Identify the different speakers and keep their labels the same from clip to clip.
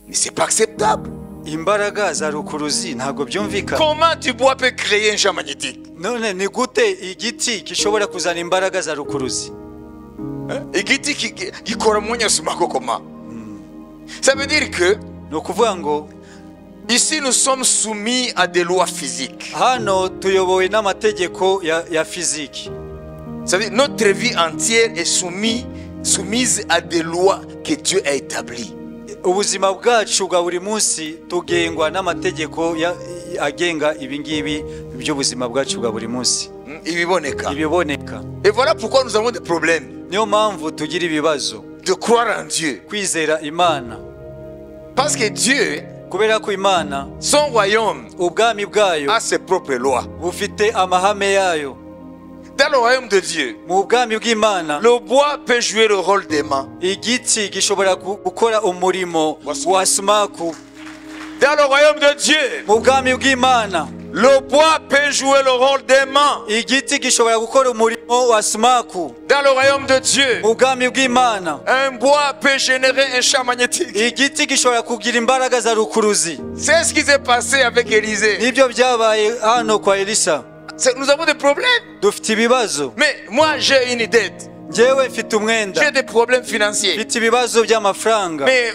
Speaker 1: Mais c'est pas acceptable.
Speaker 2: Imbaraga za rukuruzi ntabwo byumvikana.
Speaker 1: Comment du bois peut créer un champ magnétique?
Speaker 2: None ni gute igiti gishobora kuzana imbaraga za rukuruzi?
Speaker 1: Igiti gikora umwanya sumaku comment? Ça veut dire que
Speaker 2: ni ukuvuga ngo
Speaker 1: ici nous sommes soumis à des lois physiques.
Speaker 2: Hano tuyobowe n'amategeko ya physique.
Speaker 1: Ça veut dire notre vie entière est soumise à des lois que Dieu a établies.
Speaker 2: Ubuzima bwacu bwa buri munsi tugengwa n'amategeko agenga ibingibi by'ubuzima bwacu bwa buri munsi.
Speaker 1: Ibiboneka.
Speaker 2: Ibiboneka.
Speaker 1: Et voilà pourquoi nous avons des problèmes.
Speaker 2: Niyo mpamvu tugira ibibazo.
Speaker 1: De croire en Dieu.
Speaker 2: Kwizera Imana.
Speaker 1: Parce que Dieu,
Speaker 2: kubera ko Imana,
Speaker 1: son royaume,
Speaker 2: ubwami bwayo,
Speaker 1: a ses propres lois.
Speaker 2: Bufite amahame yayo.
Speaker 1: Dans le royaume de Dieu,
Speaker 2: mu bwami bw'Imana,
Speaker 1: le bois peut jouer le rôle d'aimant.
Speaker 2: Igiti gishobora gukora umurimo wa sumaku.
Speaker 1: Dans le royaume de Dieu,
Speaker 2: mu bwami bw'Imana,
Speaker 1: le bois peut jouer le rôle d'aimant.
Speaker 2: Igiti gishobora gukora umurimo wa sumaku.
Speaker 1: Dans le royaume de Dieu,
Speaker 2: mu bwami bw'Imana,
Speaker 1: un bois peut générer un champ magnétique.
Speaker 2: Igiti gishobora kugira imbaraga za rukuruzi.
Speaker 1: C'est ce qui s'est passé avec Élisée.
Speaker 2: Nibyo byabaye hano kwa Elisa.
Speaker 1: Nous avons des problèmes.
Speaker 2: Dufite ibibazo.
Speaker 1: Mais moi j'ai une dette.
Speaker 2: Njyewe mfite umwenda.
Speaker 1: J'ai des problèmes financiers.
Speaker 2: Mfite ibibazo by'amafaranga.
Speaker 1: Mais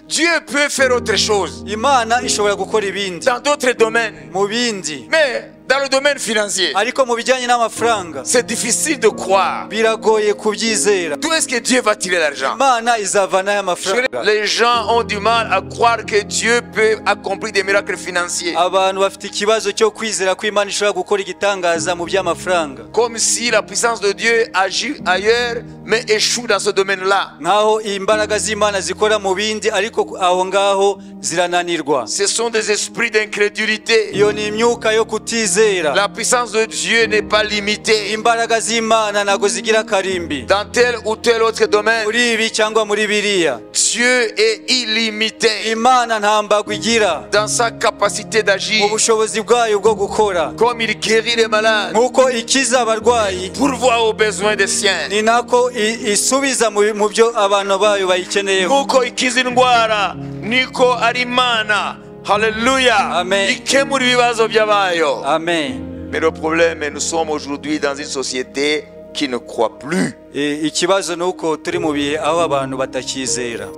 Speaker 1: Dieu peut faire autre chose.
Speaker 2: Imana ishobora gukora ibindi.
Speaker 1: Dans d'autres domaines.
Speaker 2: Mu bindi.
Speaker 1: Mais dans le domaine financier,
Speaker 2: ariko mu bijyanye n'amafaranga,
Speaker 1: c'est difficile de croire.
Speaker 2: Biragoye kubyizera.
Speaker 1: D'où est-ce que Dieu va tirer l'argent?
Speaker 2: Imana izavana y'amafaranga.
Speaker 1: Les gens ont du mal à croire que Dieu peut accomplir des miracles financiers.
Speaker 2: Abantu bafite ikibazo cyo kwizera ko Imana ishobora gukora igitangaza mu by'amafaranga.
Speaker 1: Comme si la puissance de Dieu agit ailleurs mais échoue dans ce domaine-là.
Speaker 2: Nkaho imbaraga z'Imana zikora mu bindi ariko aho ngaho zirananirwa.
Speaker 1: Ce sont des esprits d'incrédulité.
Speaker 2: Iyo ni imyuka yo kutizera.
Speaker 1: La puissance de Dieu n'est pas limitée.
Speaker 2: Imbaraga z'Imana ntago zigira karimbi.
Speaker 1: Dans tel ou tel autre domaine,
Speaker 2: muri ibi cyangwa muri biriya,
Speaker 1: Dieu est illimité.
Speaker 2: Imana nta mbago igira.
Speaker 1: Dans sa capacité d'agir,
Speaker 2: mu bushobozi bwayo bwo gukora,
Speaker 1: comme il guérit les malades,
Speaker 2: nkuko ikiza abarwayi,
Speaker 1: pourvoit aux besoins des siens,
Speaker 2: ni nako isubiza mu byo abantu bayo bayikeneyeho.
Speaker 1: Nkuko ikiza indwara, niko ari Imana. Alléluia.
Speaker 2: Amen.
Speaker 1: Ikemura ibibazo by'abayo.
Speaker 2: Amen.
Speaker 1: Mais le problème, nous sommes aujourd'hui dans une société qui ne croit plus.
Speaker 2: Ikibazo nuko turi mu bihe aho abantu batakizera.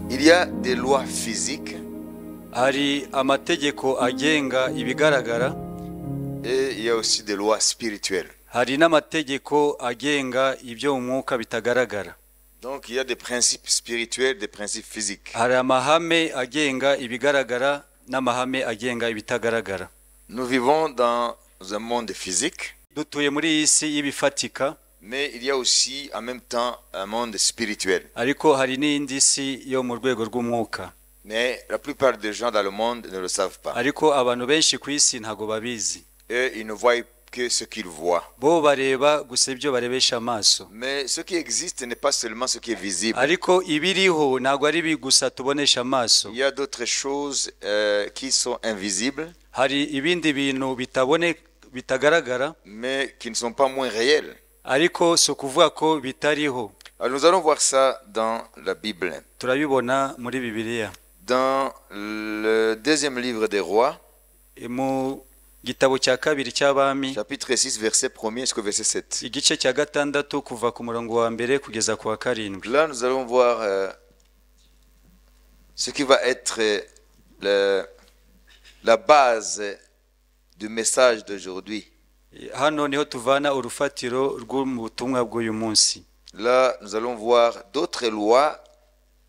Speaker 1: Il y a des lois physiques.
Speaker 2: Hari amategeko agenga ibigaragara.
Speaker 1: Et il y a aussi des lois spirituelles.
Speaker 2: Hari n'amategeko agenga ibyo mu mwuka bitagaragara.
Speaker 1: Donc il y a des principes spirituels, des principes physiques.
Speaker 2: Hari amahame agenga ibigaragara n'amahame agenga ibitagaragara.
Speaker 1: Nous vivons dans un monde physique.
Speaker 2: Dutuye muri iyi si y'ibifatika.
Speaker 1: Mais il y a aussi en même temps un monde spirituel.
Speaker 2: Ariko hari n'indi si yo mu rwego rw'umwuka.
Speaker 1: Mais la plupart des gens dans le monde ne le savent pas.
Speaker 2: Ariko abantu benshi ku isi ntago babizi.
Speaker 1: Et ils ne voient que ce qu'ils voient.
Speaker 2: Bo bareba gusa ibyo barebesha amaso.
Speaker 1: Mais ce qui existe n'est pas seulement ce qui est visible.
Speaker 2: Ariko ibiriho ntago ari ibi gusa tubonesha amaso.
Speaker 1: Il y a d'autres choses qui sont invisibles.
Speaker 2: Hari ibindi bintu bitabone bitagaragara.
Speaker 1: Mais qui ne sont pas moins réelles.
Speaker 2: Ariko si ukuvuga ko bitariho.
Speaker 1: Alors nous allons voir ça dans la Bible.
Speaker 2: Turabibona muri Bibiliya.
Speaker 1: Dans le deuxième livre des rois.
Speaker 2: Mu gitabo cya kabiri cy'abami,
Speaker 1: chapitre 6 verset 1er jusqu'au verset 7.
Speaker 2: Igice cya gatandatu kuva ku murongo wa mbere kugeza ku wa karindwi.
Speaker 1: Là nous allons voir ce qui va être la base du message d'aujourd'hui.
Speaker 2: Hano niho tuvana urufatiro rw'ubutumwa bw'uyu munsi.
Speaker 1: Là nous allons voir d'autres lois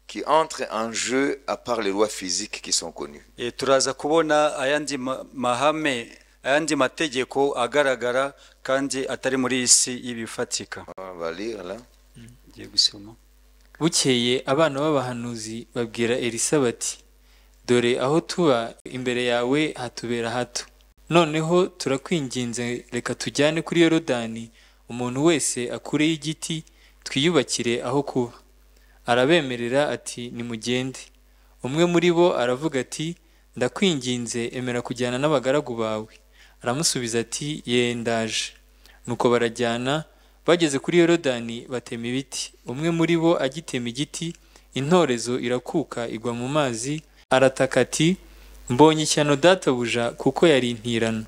Speaker 1: qui entrent en jeu à part les lois physiques qui sont connues.
Speaker 2: Turaza kubona ayandi mahame, ayandi mategeko agaragara kandi atari muri isi y'ibifatika.
Speaker 1: On va lire là.
Speaker 2: Ngiye gusoma.
Speaker 3: Bukeye abana b'abahanuzi babwira Elisa bati, dore aho tuba imbere yawe hatubera hato. Noneho turakwinginze reka tujyane kuri Yorodani, umuntu wese akureyo igiti twiyubakire aho kuba. Arabemerera ati nimugende. Umwe muri bo aravuga ati ndakwinginze emera kujyana n'abagaragu bawe. Aramusubiza ati ye ndaje. Nuko barajyana Bageze kuri Yorodani batema ibiti. Umwe muri bo agitema igiti, intorezo irakuka igwa mu mazi, arataka ati: "Mbonye ishyano databuja, kuko yari intirano."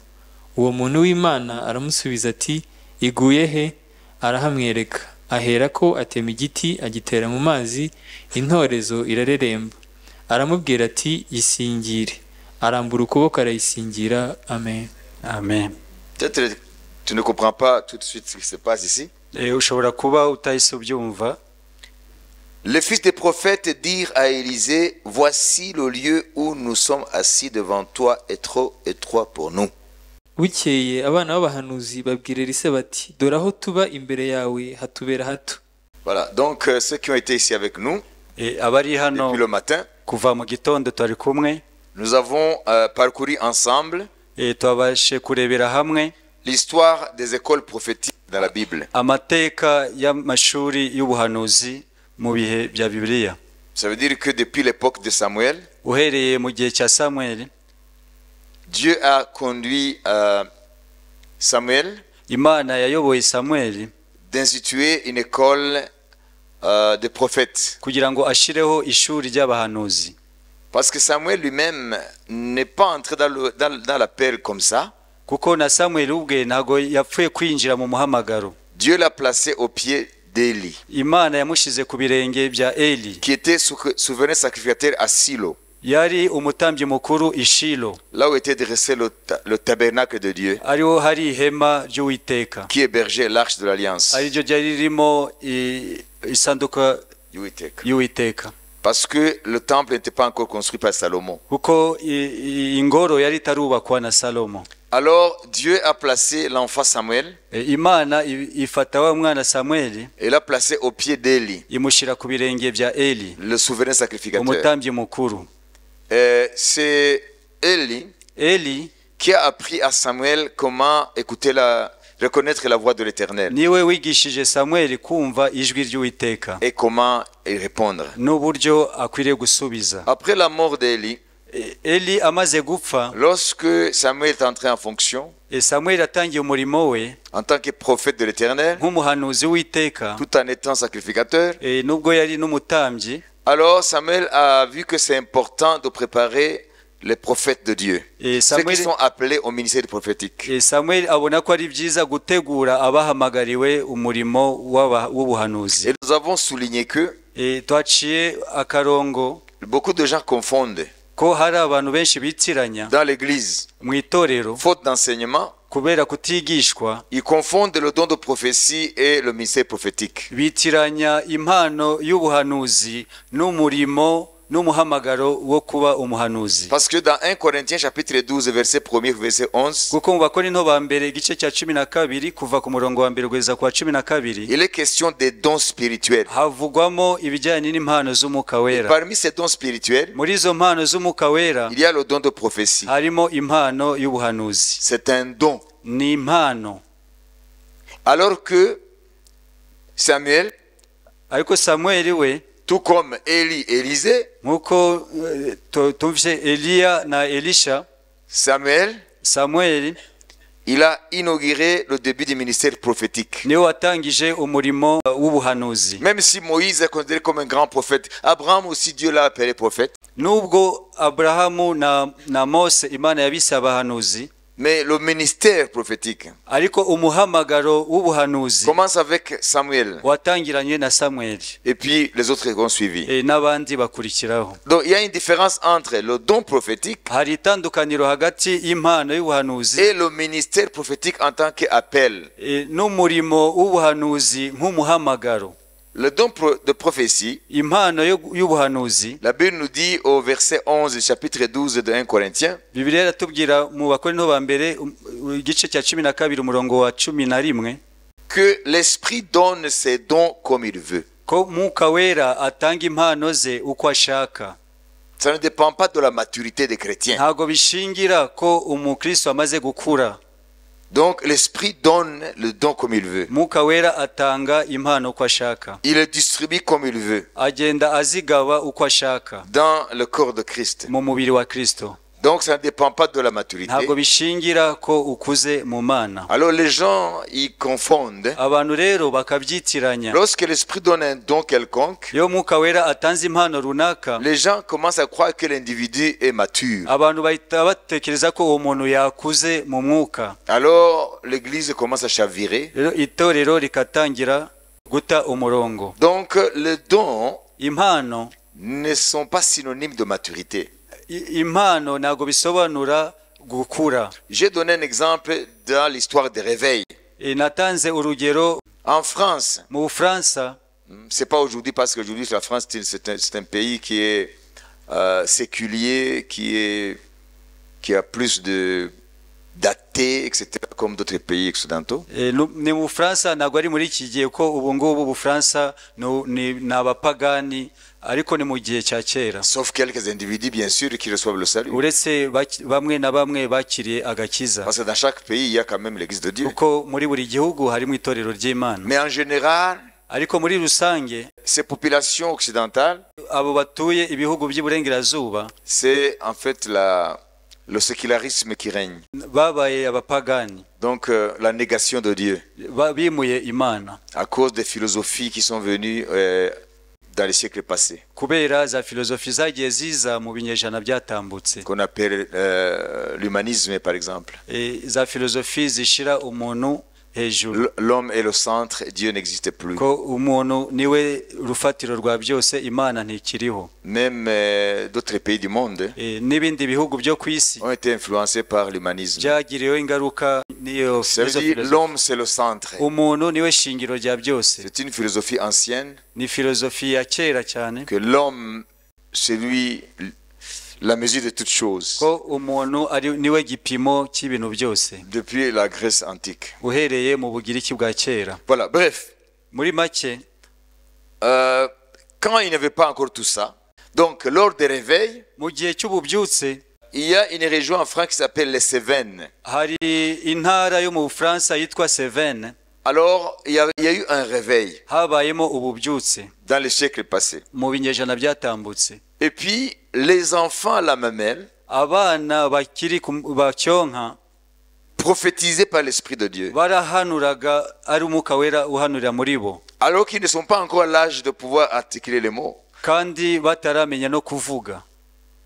Speaker 3: Uwo muntu w'Imana aramusubiza ati: "Iguye he?" Arahamwereka. Aherako atema igiti agitera mu mazi, intorezo irareremba. Aramubwira ati: "Yisingire." Arambura ukuboko arayisingira. Amen.
Speaker 2: Amen.
Speaker 1: Peut-être tu ne comprends pas tout de suite ce qui se passe ici.
Speaker 2: Ushobora kuba utahise ubyumva.
Speaker 1: Les fils des prophètes dirent à Élisée: "Voici le lieu où nous sommes assis devant toi est trop étroit pour nous."
Speaker 3: Bukeye abana b'abahanuzi babwira Elisa bati: "Dore aho tuba imbere yawe hatubera hato."
Speaker 1: Voilà, donc ceux qui ont été ici avec nous
Speaker 2: Abari hano
Speaker 1: depuis le matin,
Speaker 2: kuva mu gitondo turi kumwe,
Speaker 1: nous avons parcouru ensemble
Speaker 2: twabashe kurebera hamwe
Speaker 1: l'histoire des écoles prophétiques dans la Bible.
Speaker 2: Amateka y'amashuri y'ubuhanuzi mu bihe bya Bibiliya.
Speaker 1: Ça veut dire que depuis l'époque de Samuel,
Speaker 2: Uhereye mu gihe cya Samweli,
Speaker 1: Dieu a conduit Samuel
Speaker 2: Imana yayoboye Samweli
Speaker 1: d'instituer une école de prophètes.
Speaker 2: Kugira ngo ashireho ishuri ry'abahanuzi.
Speaker 1: Parce que Samuel lui-même n'est pas entré dans l'appel comme ça.
Speaker 2: Kuko na Samweli ubwe ntabwo yapfuye kwinjira mu muhamagaro.
Speaker 1: Dieu l'a placé au pied d'Élie,
Speaker 2: Imana yamushyize ku birenge bya Eli,
Speaker 1: qui était souverain sacrificateur à Silo,
Speaker 2: yari umutambyi mukuru i Shilo,
Speaker 1: là où était dressé le tabernacle de Dieu,
Speaker 2: ariho hari ihema ry'Uwiteka,
Speaker 1: qui hébergeait l'arche de l'Alliance.
Speaker 2: Ariryo ryari ririmo isanduka
Speaker 1: y'Uwiteka.
Speaker 2: y'Uwiteka.
Speaker 1: Parce que le temple n'était pas encore construit par Salomon.
Speaker 2: Kuko ingoro yari itarubakwa na Salomo.
Speaker 1: Alors Dieu a placé l'enfant Samuel
Speaker 2: Imana ifata wa mwana Samweli,
Speaker 1: et l'a placé au pied d'Élie,
Speaker 2: imushyira ku birenge bya Eli,
Speaker 1: le souverain sacrificateur.
Speaker 2: Umutambyi mukuru.
Speaker 1: C'est Élie
Speaker 2: Eli
Speaker 1: qui a appris à Samuel comment reconnaître la voix de l'Éternel
Speaker 2: niwe wigishije Samweli kumva ijwi ry'Uwiteka
Speaker 1: et comment y répondre.
Speaker 2: N'uburyo akwiriye gusubiza.
Speaker 1: Après la mort d'Élie,
Speaker 2: Eli amaze gupfa,
Speaker 1: lorsque Samuel est entré en fonction
Speaker 2: Samweli atangiye umurimo we
Speaker 1: en tant que prophète de l'Éternel,
Speaker 2: nk'umuhanuzi w'Uwiteka,
Speaker 1: tout en étant sacrificateur,
Speaker 2: nubwo yari n'umutambyi,
Speaker 1: alors Samuel a vu que c'est important de préparer les prophètes de Dieu, ceux qui
Speaker 2: Samuel
Speaker 1: sont appelés au ministère prophétique.
Speaker 2: Samuel abona ko ari byiza gutegura abahamagariwe umurimo w'ubuhanuzi.
Speaker 1: Et nous avons souligné que
Speaker 2: Twaciye akarongo
Speaker 1: beaucoup de gens confondent
Speaker 2: ko hari abantu benshi bitiranya
Speaker 1: dans l'église,
Speaker 2: mu itorero,
Speaker 1: faute d'enseignement,
Speaker 2: kubera kutigishwa,
Speaker 1: ils confondent le don de prophétie et le ministère prophétique.
Speaker 2: Bitiranya impano y'ubuhanuzi n'umurimo n'umuhamagaro wo kuba umuhanuzi.
Speaker 1: Parce que dans 1 Corinthiens chapitre 12, verset 1er, verset 11,
Speaker 2: Kuko mu Bakorinto ba mbere igice cya 12 kuva ku murongo wa mbere kugeza ku wa 12,
Speaker 1: il est question des dons spirituels.
Speaker 2: Havugwamo ibijyanye n'impano z'Umwuka
Speaker 1: Et
Speaker 2: Wera.
Speaker 1: parmi ces dons spirituels,
Speaker 2: Muri izo mpano z'Umwuka Wera,
Speaker 1: il y a le don de prophétie.
Speaker 2: Harimo impano y'ubuhanuzi.
Speaker 1: C'est un don.
Speaker 2: Ni impano.
Speaker 1: Alors que Samuel,
Speaker 2: Ariko Samweli we,
Speaker 1: tout comme Élie et Élisée,
Speaker 2: nk'uko tumvise Eliya na Elisha,
Speaker 1: Samuel,
Speaker 2: Samweli
Speaker 1: il a inauguré le début du ministère prophétique.
Speaker 2: Niwe watangije umurimo w'ubuhanuzi.
Speaker 1: Même si Moïse est considéré comme un grand prophète, Abraham aussi, Dieu l'a appelé prophète.
Speaker 2: Nubwo Aburahamu na Mose Imana yabise abahanuzi,
Speaker 1: Mais le ministère prophétique
Speaker 2: ariko umuhamagaro w'ubuhanuzi
Speaker 1: commence avec Samuel
Speaker 2: watangiranye na Samweli,
Speaker 1: et puis les autres ont suivi.
Speaker 2: N'abandi bakurikiraho.
Speaker 1: Donc il y a une différence entre le don prophétique
Speaker 2: Hari itandukaniro hagati y'impano y'ubuhanuzi
Speaker 1: et le ministère prophétique en tant qu'appel.
Speaker 2: N'umurimo w'ubuhanuzi nk'umuhamagaro.
Speaker 1: Le don de prophétie,
Speaker 2: Impano y'ubuhanuzi,
Speaker 1: la Bible nous dit au verset 11 du chapitre 12 de 1 Corinthiens,
Speaker 2: Bibiliya iratubwira mu Bakorinto ba mbere igice cya 12 umurongo wa 11,
Speaker 1: que l'Esprit donne ses dons comme il veut.
Speaker 2: Ko Mwuka Wera atanga impano ze uko ashaka.
Speaker 1: Ça ne dépend pas de la maturité des chrétiens.
Speaker 2: Ntabwo bishingira ko umukristo amaze gukura.
Speaker 1: Donc l'Esprit donne le don comme il veut.
Speaker 2: Mwuka Wera atanga impano uko ashaka.
Speaker 1: Il le distribue comme il veut
Speaker 2: Agenda azigaba uko ashaka
Speaker 1: dans le corps de Christ.
Speaker 2: Mu mubiri wa Kristo.
Speaker 1: Donc ça ne dépend pas de la maturité.
Speaker 2: Ntabwo bishingira ko ukuze mu Mana.
Speaker 1: Alors les gens, ils confondent.
Speaker 2: Abantu rero bakabyitiranya.
Speaker 1: Lorsque l'Esprit donne un don quelconque,
Speaker 2: iyo Mwuka Wera atanze impano runaka,
Speaker 1: les gens commencent à croire que l'individu est mature.
Speaker 2: Abantu bahita batekereza ko uwo muntu yakuze mu mwuka.
Speaker 1: Alors l'église commence à chavirer.
Speaker 2: Rero itorero rikatangira guta umurongo.
Speaker 1: Donc les dons
Speaker 2: impano
Speaker 1: ne sont pas synonymes de maturité.
Speaker 2: Impano ntabwo bisobanura gukura.
Speaker 1: J'ai donné un exemple dans l'histoire des réveils.
Speaker 2: Natanze urugero
Speaker 1: en France.
Speaker 2: Mu Bufaransa.
Speaker 1: C'est pas aujourd'hui, parce qu'aujourd'hui la France c'est un pays qui est séculier, qui a plus de d'athées, etc., comme d'autres pays occidentaux.
Speaker 2: Ni mu Bufaransa ntabwo ari muri iki gihe ko ubu ngubu Bufaransa ni abapagani, ariko ni mu gihe cya kera.
Speaker 1: Sauf quelques individus bien sûr qui reçoivent le salut.
Speaker 2: Uretse bamwe na bamwe bakiriye agakiza.
Speaker 1: Parce que dans chaque pays il y a quand même l'église de Dieu.
Speaker 2: Kuko muri buri gihugu harimo itorero ry'Imana.
Speaker 1: Mais en général,
Speaker 2: ariko muri rusange,
Speaker 1: ces populations occidentales,
Speaker 2: abo batuye ibihugu by'iburengerazuba,
Speaker 1: c'est en fait le sécularisme qui règne.
Speaker 2: Babaye abapagani.
Speaker 1: Donc la négation de Dieu.
Speaker 2: Bimuye Imana.
Speaker 1: À cause des philosophies qui sont venues dans les siècles passés.
Speaker 2: Kubera za philosophie zagiye ziza mu binyejana byatambutse.
Speaker 1: Qu'on appelle l'humanisme par exemple.
Speaker 2: Za philosophie zishira umuntu hejuru.
Speaker 1: L'homme est le centre, Dieu n'existe plus.
Speaker 2: Ko umuntu niwe rufatiro rwa byose, Imana ntikiriho.
Speaker 1: Même d'autres pays du monde
Speaker 2: n'ibindi bihugu byo ku isi
Speaker 1: ont été influencés par l'humanisme.
Speaker 2: Byagiriyeho ingaruka n'iyo.
Speaker 1: Ça veut dire l'homme c'est le centre.
Speaker 2: Umuntu niwe shingiro rya byose.
Speaker 1: C'est une philosophie ancienne.
Speaker 2: Ni philosophie ya kera cyane.
Speaker 1: Que l'homme c'est lui la mesure de toutes choses.
Speaker 2: Ko umuntu ari niwe gipimo cy'ibintu byose.
Speaker 1: Depuis la Grèce antique.
Speaker 2: Uhereye mu Bugiriki bwa kera.
Speaker 1: Voilà, bref.
Speaker 2: Muri make,
Speaker 1: quand il n'y avait pas encore tout ça, donc lors des réveils,
Speaker 2: mu gihe cy'ububyutse,
Speaker 1: il y a une région en France qui s'appelle les Cévennes.
Speaker 2: Hari intara yo mu Bufaransa yitwa Cévennes.
Speaker 1: Alors, il y a eu un réveil.
Speaker 2: Habayemo ububyutse.
Speaker 1: Dans les siècles passés.
Speaker 2: Mu binyejana byatambutse.
Speaker 1: Et puis, les enfants à la mamelle,
Speaker 2: abana bakiri bacyonka,
Speaker 1: prophétisés par l'Esprit de Dieu,
Speaker 2: barahanuraga ari Umwuka Wera uhanurira muri bo.
Speaker 1: Alors qu'ils ne sont pas encore à l'âge de pouvoir articuler les mots.
Speaker 2: Kandi bataramenya no kuvuga.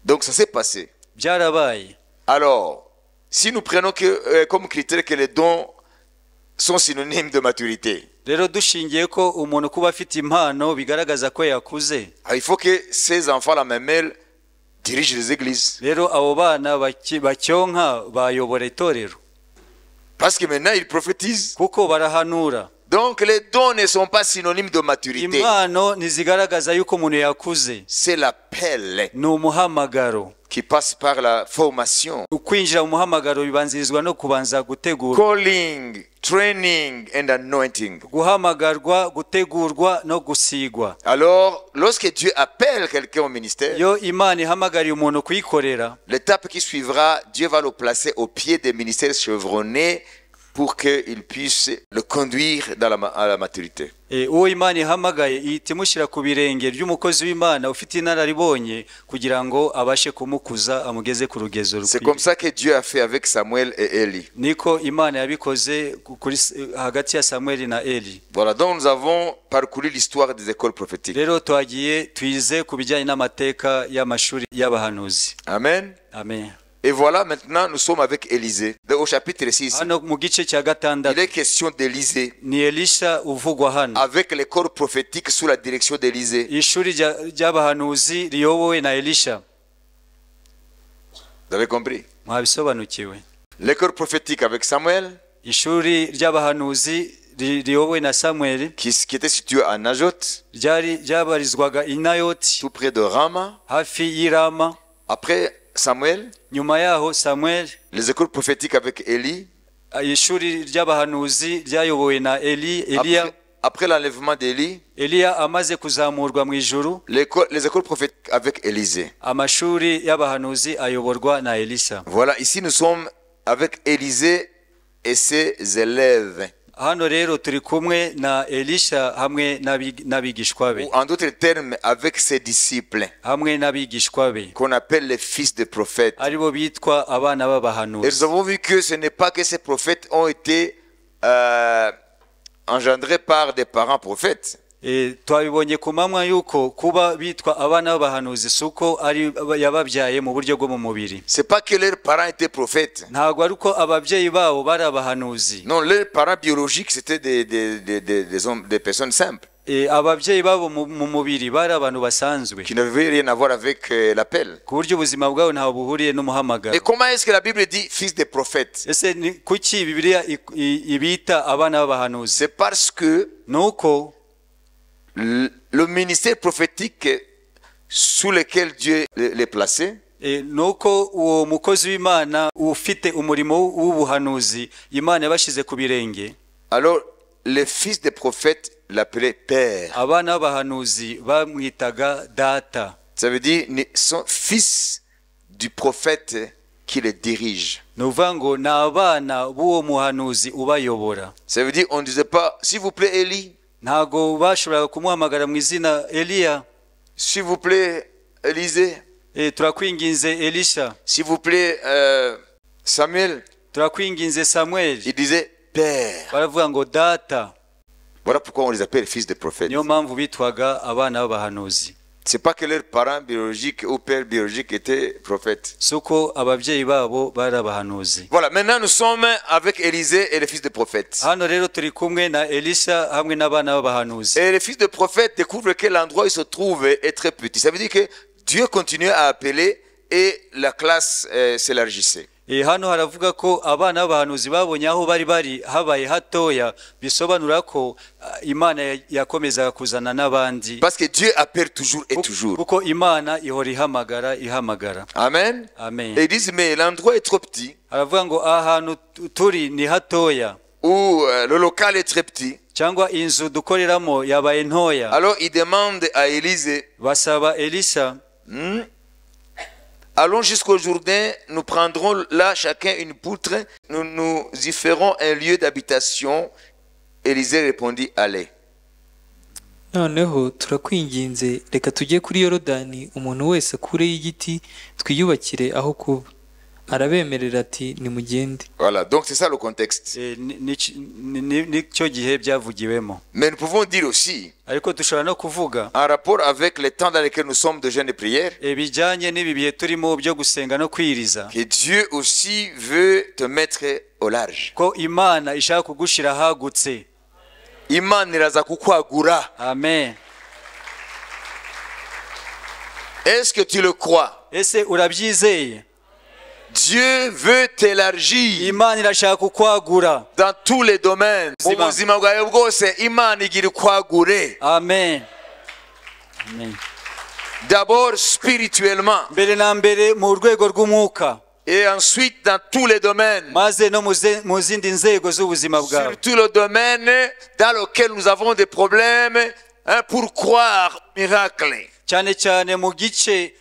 Speaker 1: Donc ça s'est passé.
Speaker 2: Byarabaye.
Speaker 1: Alors, si nous prenons que, comme critère que les dons sont synonymes de maturité.
Speaker 2: Rero dushingiye ko umuntu kuba afite impano bigaragaza ko yakuze.
Speaker 1: Il faut que ces enfants la mamelle dirigent les églises.
Speaker 2: Rero abo bana bacyonka bayobora itorero.
Speaker 1: Parce que maintenant ils prophétisent.
Speaker 2: Kuko barahanura.
Speaker 1: Donc les dons ne sont pas synonymes de maturité.
Speaker 2: Impano ntizigaragaza yuko umuntu yakuze.
Speaker 1: C'est l'appel.
Speaker 2: Ni umuhamagaro.
Speaker 1: Qui passe par la formation.
Speaker 2: Kwinjira mu muhamagaro bibanzirizwa no kubanza gutegura.
Speaker 1: Calling, training and anointing.
Speaker 2: Guhamagarwa, gutegurwa no gusigwa.
Speaker 1: Alors, lorsque Dieu appelle quelqu'un au ministère,
Speaker 2: yo Imana ihamagariye umuntu kuyikorera,
Speaker 1: l'étape qui suivra, Dieu va le placer au pied des ministères chevronnés pour qu'il puisse le conduire dans à la maturité.
Speaker 2: Uwo Imana ihamagaye ihita imushyira ku birenge by'umukozi w'Imana ufite inararibonye kugira ngo abashe kumukuza amugeze ku rugezo rukwiye.
Speaker 1: C'est comme ça que Dieu a fait avec Samuel et Élie.
Speaker 2: Niko Imana yabikoze kuri hagati ya Samuel na Eli.
Speaker 1: Voilà, donc nous avons parcouru l'histoire des écoles prophétiques.
Speaker 2: Rero twagiye twize ku bijyanye n'amateka y'amashuri y'abahanuzi.
Speaker 1: Amen.
Speaker 2: Amen.
Speaker 1: Et voilà, maintenant, nous sommes avec Élisée. Au chapitre 6, il est question d'Élisée. Avec l'école prophétique sous la direction d'Élisée. Vous avez compris? L'école prophétique avec Samuel, qui était située à Najot, tout près de Rama. Après Samuel, les écoles prophétiques avec Élie, après l'enlèvement d'Élie, les écoles prophétiques avec Élisée. Voilà, ici nous sommes avec Élisée et ses élèves.
Speaker 2: Hano rero turi kumwe na Elisha hamwe n'abigishwa be.
Speaker 1: Ou en d'autres termes, avec ses disciples.
Speaker 2: Hamwe n'abigishwa be.
Speaker 1: Qu'on appelle les fils des prophètes.
Speaker 2: Aribo bitwa abana b'abahanuzi.
Speaker 1: Et nous avons vu que ce n'est pas que ces prophètes ont été engendrés par des parents prophètes.
Speaker 2: Twabibonye ku mamwa yuko kuba bitwa abana b'abahanuzi suko ari yababyaye mu buryo bwo mu mubiri.
Speaker 1: C'est pas que leurs parents étaient prophètes.
Speaker 2: Ntabwo ari uko ababyeyi babo bari abahanuzi.
Speaker 1: Non, leurs parents biologiques c'était des hommes, des personnes simples.
Speaker 2: Ababyeyi babo mu mubiri bari abantu basanzwe.
Speaker 1: Qui n'avaient rien à voir avec l'appel.
Speaker 2: Ku buryo ubuzima bwabo ntaho buhuriye n'umuhamagaro.
Speaker 1: Et comment est-ce que la Bible dit fils des prophètes?
Speaker 2: Ese ni kuki Bibiliya ibita abana b'abahanuzi?
Speaker 1: C'est parce que
Speaker 2: nuko
Speaker 1: le ministère prophétique sous lequel Dieu les plaçait,
Speaker 2: nuko uwo mukozi w'Imana ufite umurimo w'ubuhanuzi Imana yabashize ku birenge.
Speaker 1: Alors les fils des prophètes l'appelaient père.
Speaker 2: Abana b'abahanuzi bamwitaga data.
Speaker 1: Ça veut dire son fils du prophète qui les dirige.
Speaker 2: Nuvuga ngo ni abana b'uwo muhanuzi ubayobora.
Speaker 1: Ça veut dire on ne disait pas s'il vous plaît Élie.
Speaker 2: Ntago bashoboraga kumuhamagara mu izina Eliya.
Speaker 1: S'il vous plaît Élisée.
Speaker 2: Turakwinginze Elisha.
Speaker 1: S'il vous plaît Samuel.
Speaker 2: Turakwinginze Samuel.
Speaker 1: Il disait père.
Speaker 2: Baravuga ngo data.
Speaker 1: Voilà pourquoi on les appelle fils des prophètes.
Speaker 2: Niyo mpamvu bitwaga abana b'abahanuzi.
Speaker 1: C'est pas que leurs parents biologiques ou pères biologiques étaient prophètes.
Speaker 2: Suko ababyeyi babo bari abahanuzi.
Speaker 1: Voilà, maintenant nous sommes avec Élisée et les fils des prophètes.
Speaker 2: Hano rero turi kumwe na Elisha hamwe n'abana b'abahanuzi.
Speaker 1: Et les fils des prophètes découvrent que l'endroit où ils se trouvent est très petit. Ça veut dire que Dieu continuait à appeler et la classe s'élargissait.
Speaker 2: Hano haravuga ko abana b'abahanuzi babonye aho bari bari habaye hatoya, bisobanura ko Imana yakomezaga kuzana n'abandi.
Speaker 1: Parce que Dieu appelle toujours et toujours.
Speaker 2: Kuko Imana ihora ihamagara ihamagara.
Speaker 1: Amen.
Speaker 2: Amen.
Speaker 1: Et ils disent mais l'endroit est trop petit.
Speaker 2: Haravuga ngo ahantu turi ni hatoya.
Speaker 1: Ou le local est très petit.
Speaker 2: Cyangwa inzu dukoreramo yabaye ntoya.
Speaker 1: Alors ils demandent à Élisée.
Speaker 2: Basaba Elisa.
Speaker 1: Allons jusqu'au Jourdain, nous prendrons là chacun une poutre, nous nous y ferons un lieu d'habitation. Élisée répondit, allez.
Speaker 3: Noneho turakwinginze reka tujye kuri Yorodani, umuntu wese akure y'igiti twiyubakire aho kuba. Arabemerera ati nimugende.
Speaker 1: Voilà, donc c'est ça le contexte.
Speaker 2: Nicyo gihe byavugiwemo.
Speaker 1: Mais nous pouvons dire aussi,
Speaker 2: ariko dushobora no kuvuga,
Speaker 1: en rapport avec les temps dans lesquels nous sommes de jeûne et prière,
Speaker 2: bijyanye n'ibi bihe turimo byo gusenga no kwiriza,
Speaker 1: que Dieu aussi veut te mettre au large.
Speaker 2: Ko Imana ishaka kugushira hagutse.
Speaker 1: Imana iraza kukwagura.
Speaker 2: Amen.
Speaker 1: Est-ce que tu le crois?
Speaker 2: Ese urabyizeye?
Speaker 1: Dieu veut t'élargir.
Speaker 2: Imana irashaka kukwagura.
Speaker 1: Dans tous les domaines. Mu buzima bwawe bwose Imana igira ikwagure.
Speaker 2: Amen. Amen.
Speaker 1: D'abord spirituellement.
Speaker 2: Mbere na mbere mu rwego rw'umwuka.
Speaker 1: Et ensuite dans tous les domaines.
Speaker 2: Maze no mu zindi nzego z'ubuzima bwawe.
Speaker 1: Surtout le domaine dans lequel nous avons des problèmes, hein, pour croire au miracle.
Speaker 2: Cyane cyane mu gice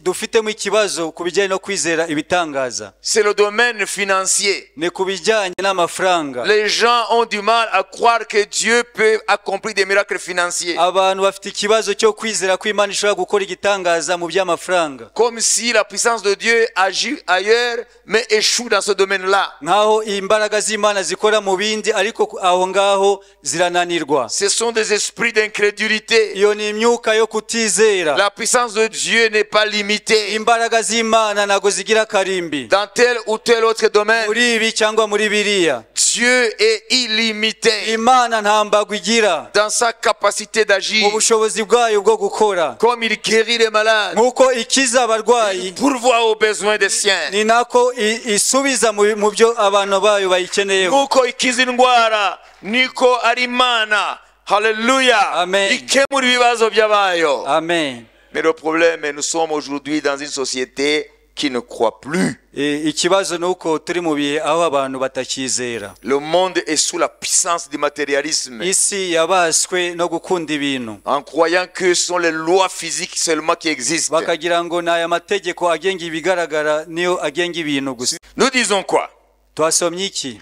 Speaker 2: dufitemo ikibazo ku bijyanye no kwizera ibitangaza.
Speaker 1: C'est le domaine financier.
Speaker 2: Ni ku bijyanye n'amafaranga.
Speaker 1: Les gens ont du mal à croire que Dieu peut accomplir des miracles financiers.
Speaker 2: Abantu bafite ikibazo cyo kwizera ko Imana ishobora gukora igitangaza mu by'amafaranga.
Speaker 1: Comme si la puissance de Dieu agit ailleurs mais échoue dans ce domaine-là.
Speaker 2: Nkaho imbaraga z'Imana zikora mu bindi ariko aho ngaho zirananirwa.
Speaker 1: Ce sont des esprits d'incrédulité.
Speaker 2: Iyo ni imyuka yo kutizera.
Speaker 1: La puissance de Dieu n'est pas limitée.
Speaker 2: Imbaraga z'Imana ntago zigira karimbi.
Speaker 1: Dans tel ou tel autre domaine.
Speaker 2: Muri ibi cyangwa muri biriya.
Speaker 1: Dieu est illimité.
Speaker 2: Imana nta mbago igira.
Speaker 1: Dans sa capacité d'agir.
Speaker 2: Mu bushobozi bwayo bwo gukora.
Speaker 1: Comme il guérit les malades.
Speaker 2: Nkuko ikiza abarwayi.
Speaker 1: Il pourvoit aux besoins des siens.
Speaker 2: Ni nako isubiza mu byo abantu bayo bayikeneyeho.
Speaker 1: Nkuko ikiza indwara niko ari Imana. Hallelujah.
Speaker 2: Amen.
Speaker 1: Ikemura ibibazo by'abayo.
Speaker 2: Amen.
Speaker 1: Mais le problème, nous sommes aujourd'hui dans une société qui ne croit plus.
Speaker 2: Ikibazo nuko turi mu bihe aho abantu batakizera.
Speaker 1: Le monde est sous la puissance du matérialisme.
Speaker 2: Isi yabaswe no gukunda ibintu.
Speaker 1: En croyant que ce sont les lois physiques seulement qui existent.
Speaker 2: Bakagira ngo naya mategeko agenga ibigaragara niyo agenga ibintu gusa.
Speaker 1: Nous disons quoi?
Speaker 2: Twasomye iki?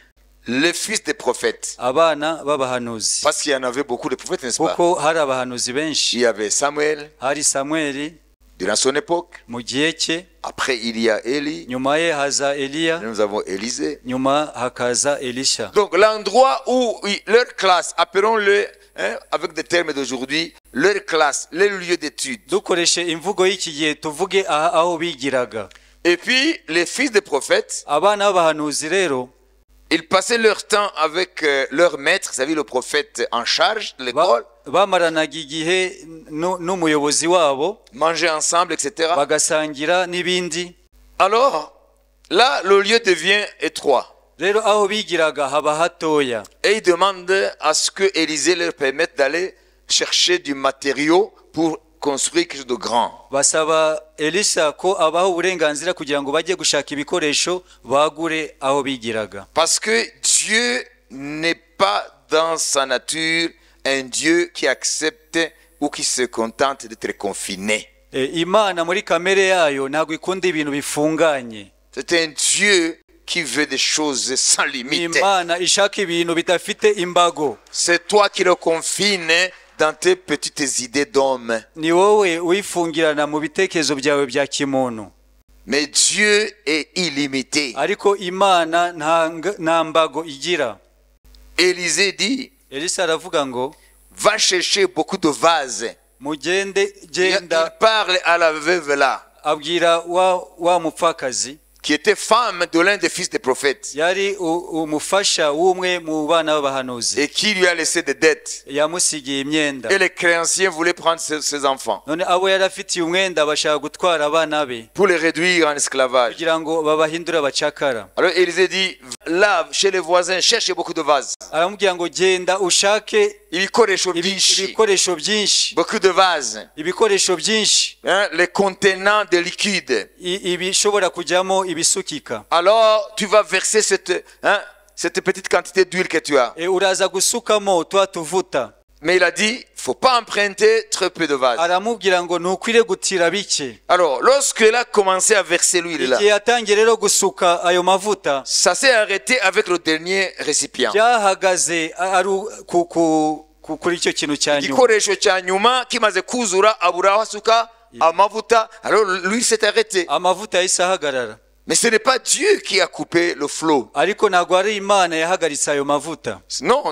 Speaker 1: Les fils des prophètes.
Speaker 2: Abana b'abahanuzi.
Speaker 1: Parce qu'il y en avait beaucoup de prophètes, n'est-ce pas?
Speaker 2: Kuko hari abahanuzi benshi.
Speaker 1: Il y avait Samuel
Speaker 2: Hari Samweli
Speaker 1: durant son époque.
Speaker 2: Mu gihe cye.
Speaker 1: Après, il y a Élie.
Speaker 2: Nyuma ye haza Eliya.
Speaker 1: Nous avons Élisée.
Speaker 2: Nyuma hakaza Elisha.
Speaker 1: Donc l'endroit où leur classe, appelons-le, hein, avec des termes d'aujourd'hui, leur classe, leur lieu d'étude.
Speaker 2: Dukoreshe imvugo y'iki gihe tuvuge aha aho bigiraga.
Speaker 1: Et puis, les fils des prophètes,
Speaker 2: Abana b'abahanuzi rero
Speaker 1: ils passaient leur temps avec leur maître, c'est-à-dire le prophète en charge de l'école,
Speaker 2: bamaranaga igihe n'umuyobozi wabo,
Speaker 1: manger ensemble, etc.
Speaker 2: bagasangira n'ibindi.
Speaker 1: Alors, là, le lieu devient étroit.
Speaker 2: Rero aho bigiraga haba hatoya.
Speaker 1: Et ils demandent à ce que Élisée leur permette d'aller chercher du matériau pour construire quelque chose de grand.
Speaker 2: Basaba Elisa ko abaha uburenganzira kugira ngo bajye gushaka ibikoresho bagure aho bigiraga.
Speaker 1: Parce que Dieu n'est pas dans sa nature un Dieu qui accepte ou qui se contente d'être confiné.
Speaker 2: Imana muri kamere yayo ntabwo ikunda ibintu bifunganye.
Speaker 1: C'est un Dieu qui veut des choses sans limite.
Speaker 2: Imana ishaka ibintu bidafite imbago.
Speaker 1: C'est toi qui le confines dans tes petites idées d'homme.
Speaker 2: Ni wowe wifungirana mu bitekerezo byawe bya kimuntu.
Speaker 1: Mais Dieu est illimité.
Speaker 2: Ariko Imana nta mbago igira.
Speaker 1: Élisée dit,
Speaker 2: Elisa aravuga ngo,
Speaker 1: va chercher beaucoup de vases.
Speaker 2: Mugende
Speaker 1: Il
Speaker 2: genda.
Speaker 1: parle à la veuve là,
Speaker 2: Abwira wa mupfakazi
Speaker 1: qui était femme de l'un des fils des prophètes
Speaker 2: yari umufasha w'umwe mu bana b'abahanuzi
Speaker 1: et qui lui a laissé des dettes.
Speaker 2: Yamusigiye imyenda.
Speaker 1: Et les créanciers voulaient prendre ses enfants
Speaker 2: None abo yari afitiye umwenda bashaka gutwara abana be
Speaker 1: pour les réduire en esclavage.
Speaker 2: Kugira ngo babahindure abacakara.
Speaker 1: Alors Élisée dit, là, chez les voisins, cherchez beaucoup de vases.
Speaker 2: Aramubwira ngo genda ushake
Speaker 1: Ibikoresho byinshi.
Speaker 2: Ibikoresho byinshi.
Speaker 1: Beaucoup de vases.
Speaker 2: Ibikoresho byinshi.
Speaker 1: Hein, les contenants de liquide.
Speaker 2: Ibishobora kujyamo ibisukika.
Speaker 1: Alors tu vas verser cette petite quantité d'huile que tu as.
Speaker 2: Uraza gusukamo twa tuvuta.
Speaker 1: Mais il a dit, faut pas emprunter très peu de vases.
Speaker 2: Aramubwira ngo ntukwire gutira bike.
Speaker 1: Alors, lorsqu'il a commencé à verser l'huile là,
Speaker 2: Igihe yatangiye rero gusuka ayo mavuta,
Speaker 1: ça s'est arrêté avec le dernier récipient.
Speaker 2: Byahagaze ari kuri icyo kintu cya nyuma.
Speaker 1: Igikoresho cya nyuma kimaze kuzura abura aho asuka amavuta, alors l'huile s'est arrêtée.
Speaker 2: Amavuta yahise ahagarara.
Speaker 1: Mais ce n'est pas Dieu qui a coupé le flot.
Speaker 2: Ariko ntabwo ari Imana yahagaritse ayo mavuta.
Speaker 1: Non.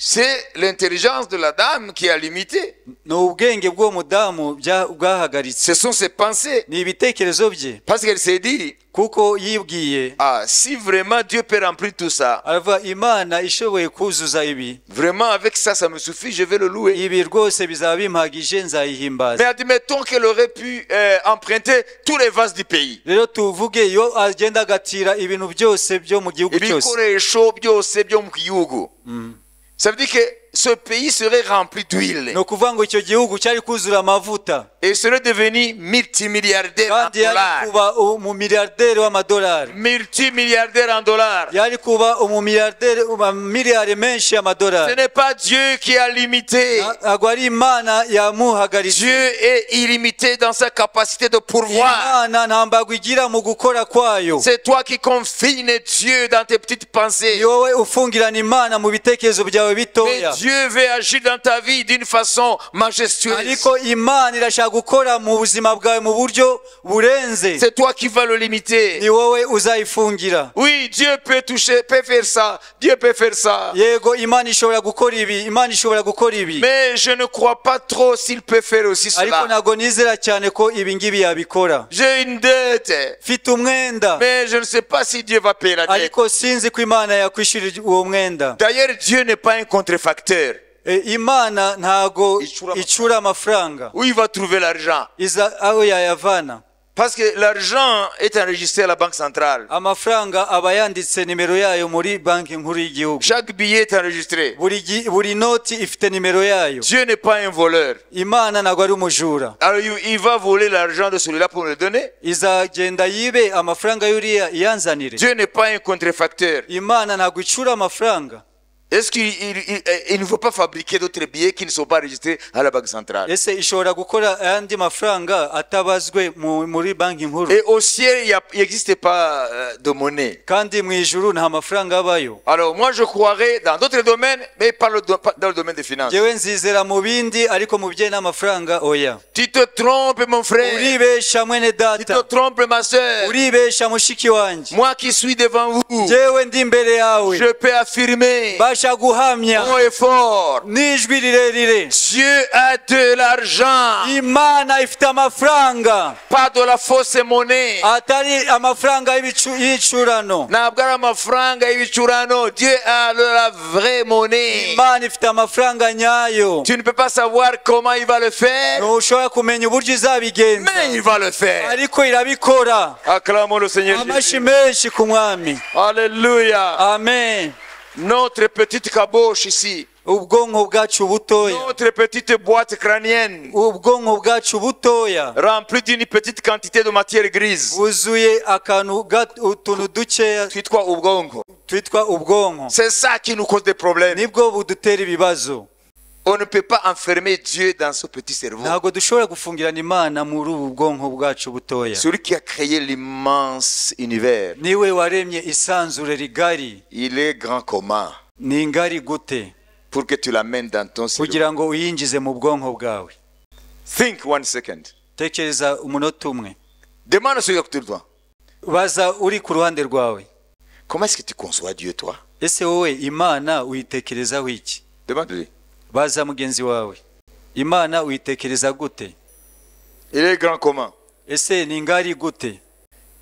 Speaker 1: C'est l'intelligence de la dame qui a limité.
Speaker 2: Ni ubwenge bw'uwo mudamu bwahagaritse.
Speaker 1: Ce sont ses pensées.
Speaker 2: Ni ibitekerezo bye.
Speaker 1: Parce qu'elle s'est dit,
Speaker 2: Kuko yibwiye,
Speaker 1: ah, si vraiment Dieu peut remplir tout ça,
Speaker 2: aravuga Imana ishoboye kuzuza ibi,
Speaker 1: vraiment avec ça, ça me suffit, je vais le louer.
Speaker 2: Ibi rwose bizaba bimpagije nzayihimbaza.
Speaker 1: Mais admettons qu'elle aurait pu emprunter tous les vases du pays.
Speaker 2: Rero tuvuge iyo agenda agatira ibintu byose byo mu gihugu cyose.
Speaker 1: Ibikoresho byose byo mu gihugu. Ça veut dire que ce pays serait rempli d'huile.
Speaker 2: Ni ukuvuga ngo icyo gihugu cyari kuzura amavuta.
Speaker 1: Et serait devenu multimilliardaire en
Speaker 2: Kandi yari
Speaker 1: dollars.
Speaker 2: kuba umumiliyarderi w'amadolari.
Speaker 1: Multimilliardaire en dollars.
Speaker 2: Yari kuba umumiliyarderi miliyari menshi y'amadolari.
Speaker 1: Ce n'est pas Dieu qui a limité.
Speaker 2: Ntabwo ari Imana yamuhagaritse.
Speaker 1: Dieu est illimité dans sa capacité de pourvoir.
Speaker 2: Imana nta mbago igira mu gukora kwayo.
Speaker 1: C'est toi qui confines Dieu dans tes petites pensées.
Speaker 2: Ni wowe ufungirana Imana mu bitekerezo byawe bitoya.
Speaker 1: Mais Dieu veut agir dans ta vie d'une façon majestueuse.
Speaker 2: Ariko Imana irashaka gukora mu buzima bwawe mu buryo burenze.
Speaker 1: C'est toi qui vas le limiter.
Speaker 2: Ni wowe uzayifungira.
Speaker 1: Oui, Dieu peut toucher, peut faire ça. Dieu peut faire ça.
Speaker 2: Yego, Imana ishobora gukora ibi, Imana ishobora gukora ibi.
Speaker 1: Mais je ne crois pas trop s'il peut faire aussi cela.
Speaker 2: Ariko ntabwo nizera cyane ko ibi ngibi yabikora.
Speaker 1: J'ai une dette.
Speaker 2: Mfite umwenda.
Speaker 1: Mais je ne sais pas si Dieu va payer la dette.
Speaker 2: Ariko sinzi ko Imana yakwishyura uwo mwenda.
Speaker 1: D'ailleurs, Dieu n'est pas un contrefacteur.
Speaker 2: Imana ntago icura amafaranga.
Speaker 1: Où il va trouver l'argent?
Speaker 2: Iza aho yayavana.
Speaker 1: Parce que l'argent est enregistré à la banque centrale.
Speaker 2: Amafaranga aba yanditse nimero yayo muri banki nkuru y'igihugu.
Speaker 1: Chaque billet est enregistré.
Speaker 2: Buri noti ifite nimero yayo.
Speaker 1: Dieu n'est pas un voleur.
Speaker 2: Imana ntago ari umujura.
Speaker 1: Alors il va voler l'argent de celui-là pour le donner.
Speaker 2: Izagenda yibe amafaranga y'uriya iyanzanire.
Speaker 1: Dieu n'est pas un contrefacteur.
Speaker 2: Imana ntago icura amafaranga.
Speaker 1: Est-ce qu'il ne faut pas fabriquer d'autres billets qui ne sont pas enregistrés à la Banque centrale?
Speaker 2: Ese ishobora gukora ayandi mafaranga atabazwe muri banki nkuru?
Speaker 1: Et au ciel, il n'existe pas de monnaie.
Speaker 2: Kandi mu ijuru nta mafaranga abayo.
Speaker 1: Alors moi, je croirais dans d'autres domaines, mais pas dans le domaine des finances.
Speaker 2: Njyewe nzizera mu bindi ariko mu bijyanye n'amafaranga oya.
Speaker 1: Tu te trompes, mon frère.
Speaker 2: Uribesha mwene
Speaker 1: Tu te
Speaker 2: data.
Speaker 1: trompes, ma soeur.
Speaker 2: Uribesha mushiki wanjye.
Speaker 1: Moi qui suis devant vous,
Speaker 2: Njyewe ndi imbere yawe.
Speaker 1: je peux affirmer
Speaker 2: Mbasha guhamya
Speaker 1: haut et fort:
Speaker 2: n'ijwi rirerire.
Speaker 1: Dieu a de l'argent,
Speaker 2: Imana ifite amafaranga.
Speaker 1: Pas de la fausse monnaie.
Speaker 2: Atari amafaranga y'ibicurano.
Speaker 1: Ntabwo ari amafaranga y'ibicurano. Dieu a la vraie monnaie.
Speaker 2: Imana ifite amafaranga nyayo.
Speaker 1: Tu ne peux pas savoir comment il va le faire,
Speaker 2: Ntushobora kumenya uburyo izabigenza,
Speaker 1: mais il va le faire.
Speaker 2: Ariko irabikora.
Speaker 1: Acclamons le Seigneur
Speaker 2: Amashyi
Speaker 1: Jésus.
Speaker 2: Menshi ku mwami.
Speaker 1: Alléluia.
Speaker 2: Amen.
Speaker 1: Notre petite caboche ici,
Speaker 2: Ubwonko bwacu butoya,
Speaker 1: notre petite boîte crânienne,
Speaker 2: ubwonko bwacu butoya,
Speaker 1: remplie d'une petite quantité de matière grise,
Speaker 2: bwuzuye akantu utuntu dukeya
Speaker 1: twitwa ubwonko.
Speaker 2: Twitwa ubwonko.
Speaker 1: C'est ça qui nous cause des problèmes.
Speaker 2: Nibwo budutera ibibazo.
Speaker 1: On ne peut pas enfermer Dieu dans ce petit cerveau.
Speaker 2: Ntabwo dushobora gufungirana Imana muri ubu bwonko bwacu butoya.
Speaker 1: Celui qui a créé l'immense univers,
Speaker 2: Niwe waremye isanzure rigari.
Speaker 1: Il est grand comment
Speaker 2: Ni ngari gute
Speaker 1: pour que tu l'amènes dans ton cerveau?
Speaker 2: Kugira ngo uyinjize mu bwonko bwawe?
Speaker 1: Think one second.
Speaker 2: Tekereza umunota umwe.
Speaker 1: Demande à celui qui est à côté de toi.
Speaker 2: Baza uri ku ruhande rwawe.
Speaker 1: Comment est-ce que tu conçois Dieu, toi?
Speaker 2: Ese wowe Imana uyitekerezaho iki?
Speaker 1: Demande-lui.
Speaker 2: Baza mugenzi wawe, Imana uyitekereza gute?
Speaker 1: Il est grand comment?
Speaker 2: Ese ni ngari gute?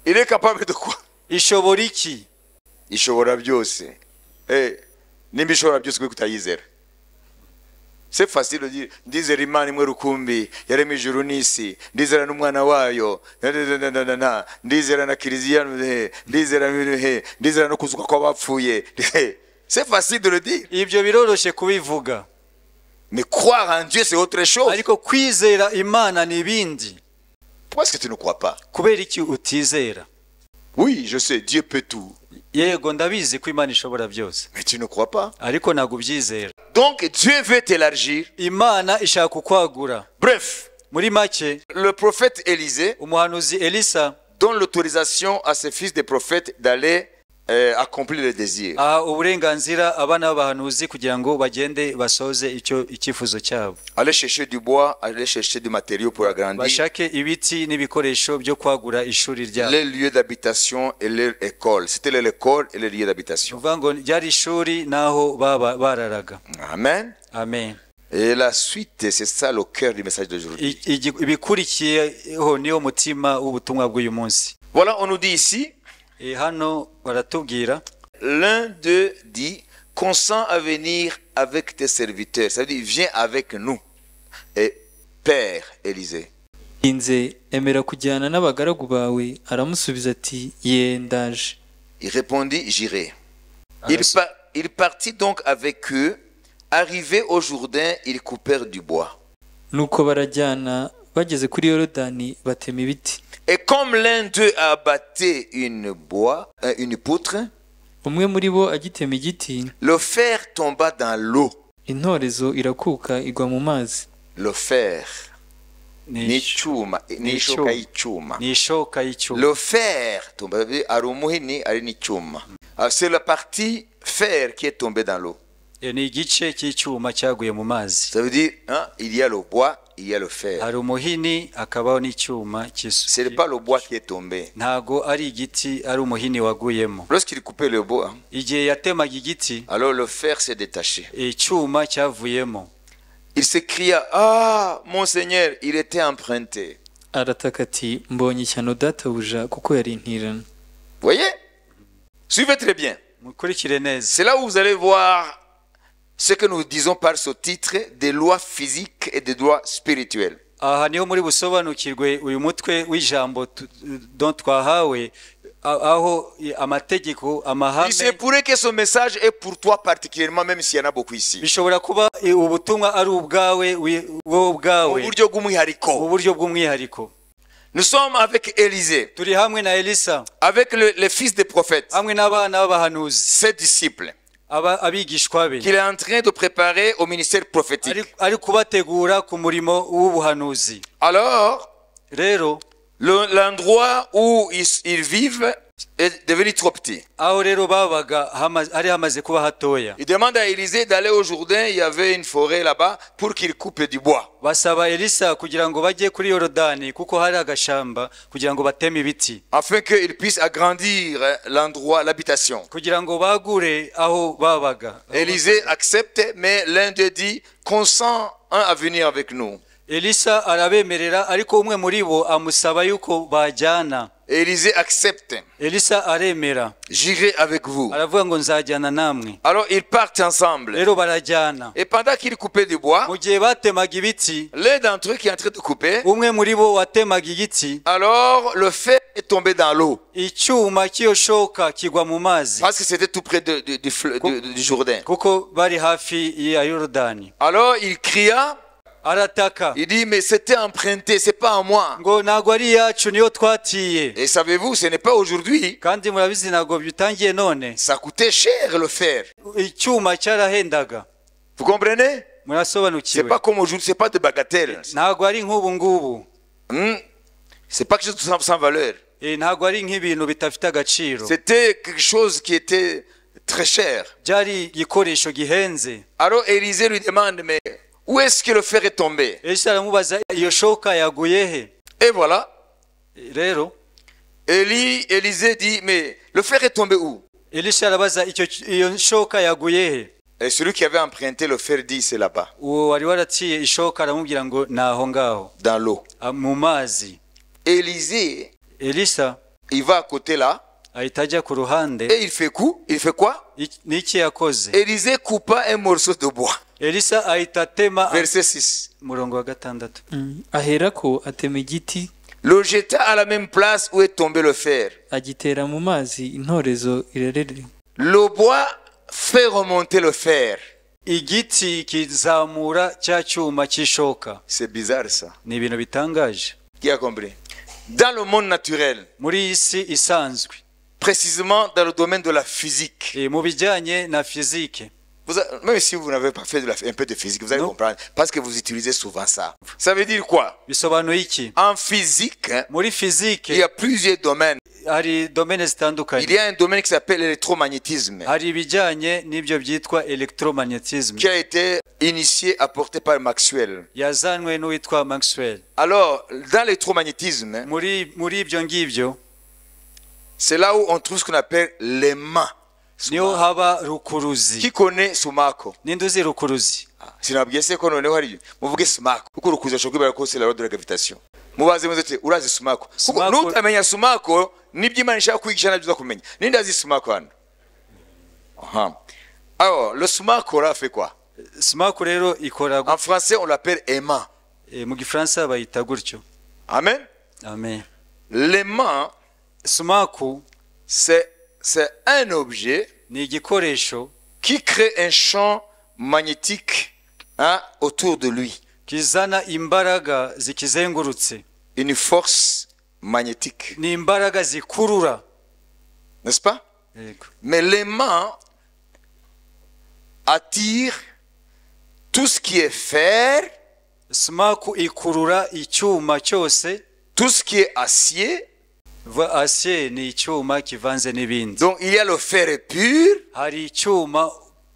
Speaker 1: Il est capable de quoi?
Speaker 2: Ishobora iki?
Speaker 1: Ishobora byose. Eh, nimba ishobora byose kuki utayizera? C'est facile de dire: ndizera Imana imwe rukumbi yaremye ijuru n'isi, ndizera n'umwana wayo, na, na, na, na, na, na, ndizera na kiliziya, eh, ndizera eh, ndizera no kuzuka kw'abapfuye. C'est facile de le dire,
Speaker 2: Ibyo biroroshye kubivuga,
Speaker 1: mais croire en Dieu, c'est autre chose.
Speaker 2: Ariko kwizera Imana ni ibindi.
Speaker 1: Pourquoi est-ce que tu ne crois pas?
Speaker 2: Kubera iki utizera?
Speaker 1: Oui, je sais, Dieu peut tout,
Speaker 2: Yego ndabizi ko Imana ishobora byose,
Speaker 1: mais tu ne crois pas.
Speaker 2: Ariko ntabwo ubyizera.
Speaker 1: Donc Dieu veut t'élargir.
Speaker 2: Imana ishaka kukwagura.
Speaker 1: Bref,
Speaker 2: Muri make,
Speaker 1: le prophète Élisée
Speaker 2: umuhanuzi Elisa
Speaker 1: donne l'autorisation à ses fils des prophètes d'aller accomplir le désir.
Speaker 2: Aha uburenganzira abana b'abahanuzi kugira ngo bagende basoze icyo icyifuzo cyabo.
Speaker 1: Aller chercher du bois, aller chercher du matériau pour agrandir
Speaker 2: Bashake ibiti n'ibikoresho byo kwagura ishuri ryabo.
Speaker 1: Les lieux d'habitation et leur école. C'était leur école et les lieux d'habitation.
Speaker 2: Uvuga ngo ryari ishuri n'aho baba bararaga.
Speaker 1: Amen.
Speaker 2: Amen.
Speaker 1: Et la suite, c'est ça le cœur du message d'aujourd'hui.
Speaker 2: Ibikurikiyeho niyo mutima w'ubutumwa bw'uyu munsi.
Speaker 1: Voilà, on nous dit ici,
Speaker 2: E, hano baratubwira,
Speaker 1: l'un d'eux dit: consens à venir avec tes serviteurs. Ça veut dire, viens avec nous. Et Père Élisée.
Speaker 3: Inze emera kujyana n'abagaragu bawe. Aramusubiza ati ye ndaje.
Speaker 1: Il répondit: j'irai. Il partit donc avec eux. Arrivé au Jourdain, ils coupèrent du bois.
Speaker 3: Nuko barajyana bageze kuri Yorodani batema ibiti.
Speaker 1: Et comme l'un d'eux abattait une poutre,
Speaker 3: Umwe muri bo agitema igiti,
Speaker 1: le fer tomba dans l'eau.
Speaker 3: Intorezo irakuka igwa mu mazi.
Speaker 1: Le fer,
Speaker 2: Ni
Speaker 1: ni icyuma, ni ishoka y'icyuma.
Speaker 2: Ni ishoka y'icyuma.
Speaker 1: Le fer tomba, ça veut dire, ari umuhini, ari n'icyuma. Ah, c'est la partie fer qui est tombée dans l'eau.
Speaker 2: E, ni igice cy'icyuma cyaguye mu mazi.
Speaker 1: Ça veut dire, hein, il y a le bois, il y a le fer.
Speaker 2: Hari umuhini hakabaho n'icyuma cy'isu.
Speaker 1: Ce n'est pas le bois qui est tombé.
Speaker 2: Ntago ari igiti ari umuhini waguyemo.
Speaker 1: Lorsqu'il coupait le bois,
Speaker 2: Igihe yatemaga igiti,
Speaker 1: alors le fer s'est détaché.
Speaker 2: Icyuma cyavuyemo.
Speaker 1: Il s'écria: ah, mon Seigneur, il était emprunté.
Speaker 3: Arataka ati mbonye ishyano databuja kuko yari intirano.
Speaker 1: Voyez? Suivez très bien.
Speaker 2: Mukurikire neza.
Speaker 1: C'est là où vous allez voir ce que nous disons par ce titre des lois physiques et des lois spirituelles.
Speaker 2: Aha niho muri busobanukirwe uyu mutwe w'ijambo don twahawe aho amategeko amahame.
Speaker 1: Il se pourrait que ce message est pour toi particulièrement, même s'il y en a beaucoup ici.
Speaker 2: Bishobora kuba ubutumwa ari ubwawe wowe ubwawe
Speaker 1: Mu buryo bw'umwihariko.
Speaker 2: Mu buryo bw'umwihariko.
Speaker 1: Nous sommes avec Élisée,
Speaker 2: Turi hamwe na Elisa,
Speaker 1: avec les fils des prophètes,
Speaker 2: hamwe n'abana b'abahanuzi,
Speaker 1: ses disciples.
Speaker 2: Abigishwa be
Speaker 1: qu'il est en train de préparer au ministère prophétique.
Speaker 2: Ari kubategura ku murimo w'ubuhanuzi.
Speaker 1: Alors,
Speaker 2: rero
Speaker 1: l'endroit où ils vivent est devenu trop petit.
Speaker 2: Aho rero babaga hari hamaze kuba hatoya.
Speaker 1: Il demande à Élisée d'aller au Jourdain, il y avait une forêt là-bas, pour qu'il coupe du bois.
Speaker 2: Basaba Elisa kugira ngo bajye kuri Yorodani kuko hari agashamba kugira ngo bateme ibiti.
Speaker 1: Afin qu'il puisse agrandir l'endroit, l'habitation.
Speaker 2: Kugira ngo bagure aho babaga.
Speaker 1: Élisée accepte, mais l'un d'eux dit, consent un à venir avec nous.
Speaker 2: Elisa arabemerera ariko umwe muri bo amusaba yuko bajyana.
Speaker 1: Élisée accepte.
Speaker 2: Elisa aremera.
Speaker 1: J'irai avec vous.
Speaker 2: Aravuga ngo nzajyana namwe.
Speaker 1: Alors ils partent ensemble.
Speaker 2: Rero barajyana.
Speaker 1: Et pendant qu'ils coupaient du bois,
Speaker 2: mu gihe batemaga ibiti,
Speaker 1: l'un d'entre eux qui est en train de couper,
Speaker 2: umwe muri bo watemaga igiti,
Speaker 1: alors le fer est tombé dans l'eau.
Speaker 2: Icyuma cy'iyo shoka kigwa mu mazi.
Speaker 1: Parce que c'était tout près du Jourdain.
Speaker 2: Kuko bari hafi ya Yorodani.
Speaker 1: Alors il cria.
Speaker 2: Arataka.
Speaker 1: Il dit, mais c'était emprunté, c'est pas à moi.
Speaker 2: Ngo ntago ari iyacu niyo twatiye.
Speaker 1: Et savez-vous, ce n'est pas aujourd'hui.
Speaker 2: Kandi murabizi ntago bitangiye none.
Speaker 1: Ça coûtait cher le fer.
Speaker 2: Icyuma cyarahendaga.
Speaker 1: Vous comprenez?
Speaker 2: Murasobanukiwe.
Speaker 1: C'est pas comme aujourd'hui, c'est pas de bagatelle.
Speaker 2: Ntago ari nk'ubu ngubu.
Speaker 1: C'est pas quelque chose sans valeur.
Speaker 2: Ntago ari nk'ibintu bitafite agaciro.
Speaker 1: C'était quelque chose qui était très cher.
Speaker 2: Byari igikoresho gihenze.
Speaker 1: Alors Élisée lui demande, mais où est-ce que le fer est tombé?
Speaker 2: Elisa aramubaza iyo shoka yaguye he?
Speaker 1: Et voilà.
Speaker 2: Rero
Speaker 1: Élisée dit, mais le fer est tombé où?
Speaker 2: Elisa arabaza iyo shoka yaguye he?
Speaker 1: Et celui qui avait emprunté le fer dit, c'est là-bas.
Speaker 2: Uwo wari waratiye ishoka aramubwira ngo naho ngaho.
Speaker 1: Dans l'eau.
Speaker 2: Mu mazi.
Speaker 1: Élisée,
Speaker 2: Elisa,
Speaker 1: il va à côté là.
Speaker 2: Ahita ajya ku ruhande.
Speaker 1: Et il fait quoi? Il fait quoi?
Speaker 2: Niki yakoze?
Speaker 1: Élisée coupa un morceau de bois.
Speaker 2: Elisa ahita atema.
Speaker 1: Verset 6.
Speaker 2: Murongo wa gatandatu.
Speaker 3: Aherako atema igiti.
Speaker 1: Le jeta à la même place où est tombé le fer.
Speaker 3: Agitera mu mazi intorezo irerere.
Speaker 1: Le bois fait remonter le fer.
Speaker 2: Igiti kizamura cya cyuma cy'ishoka.
Speaker 1: C'est bizarre ça.
Speaker 2: Ni ibintu bitangaje.
Speaker 1: Qui a compris? Dans le monde naturel.
Speaker 2: Muri isi isanzwe.
Speaker 1: Précisément dans le domaine de la physique.
Speaker 2: Mu bijyanye na physique.
Speaker 1: Même si vous n'avez pas fait un peu de physique, vous allez comprendre. Parce que vous utilisez souvent ça. Ça veut dire quoi? En physique,
Speaker 2: muri physique,
Speaker 1: il y a plusieurs domaines.
Speaker 2: Hari domaine zitandukanye.
Speaker 1: Il y a un domaine qui s'appelle l'électromagnétisme.
Speaker 2: Hari ibijyanye n'ibyo byitwa électromagnétisme.
Speaker 1: Qui a été initié, apporté par Maxwell.
Speaker 2: Yazanwe n'uwitwa Maxwell.
Speaker 1: Alors, dans l'électromagnétisme,
Speaker 2: muri ibyo ngibyo,
Speaker 1: c'est là où on trouve ce qu'on appelle l'aimant.
Speaker 2: Niho haba rukuruzi.
Speaker 1: Qui connaît Sumako?
Speaker 2: Ninde uzi rukuruzi?
Speaker 1: Sinabwiye se ko noneho hari muvuge Sumako kuko rukuruzi ashobora kwibara ko c'est la loi de la gravitation. Mubaze muze urazi Sumako? Kuko nutamenya Sumako nibyo Imana ishaka kwigisha nabyo uzakumenya. Ninde azi Sumako hano? Aha. Alors, le Sumako là fait quoi?
Speaker 2: Sumako rero ikora
Speaker 1: En français, on l'appelle aimant.
Speaker 2: Mu gifaransa bayita gutyo.
Speaker 1: Amen.
Speaker 2: Amen.
Speaker 1: L'aimant,
Speaker 2: Sumako,
Speaker 1: c'est un objet
Speaker 2: ni igikoresho
Speaker 1: qui crée un champ magnétique, hein, autour de lui.
Speaker 2: Kizana imbaraga zikizengurutse.
Speaker 1: Une force magnétique.
Speaker 2: Ni imbaraga zikurura.
Speaker 1: N'est-ce pas?
Speaker 2: Yego.
Speaker 1: Mais l'aimant attire tout ce qui est fer.
Speaker 2: Sumaku ikurura icyuma cyose.
Speaker 1: Tout ce qui est acier.
Speaker 2: Acier ni icyuma kivanze n'ibindi.
Speaker 1: Donc il y a le fer pur.
Speaker 2: Hari icyuma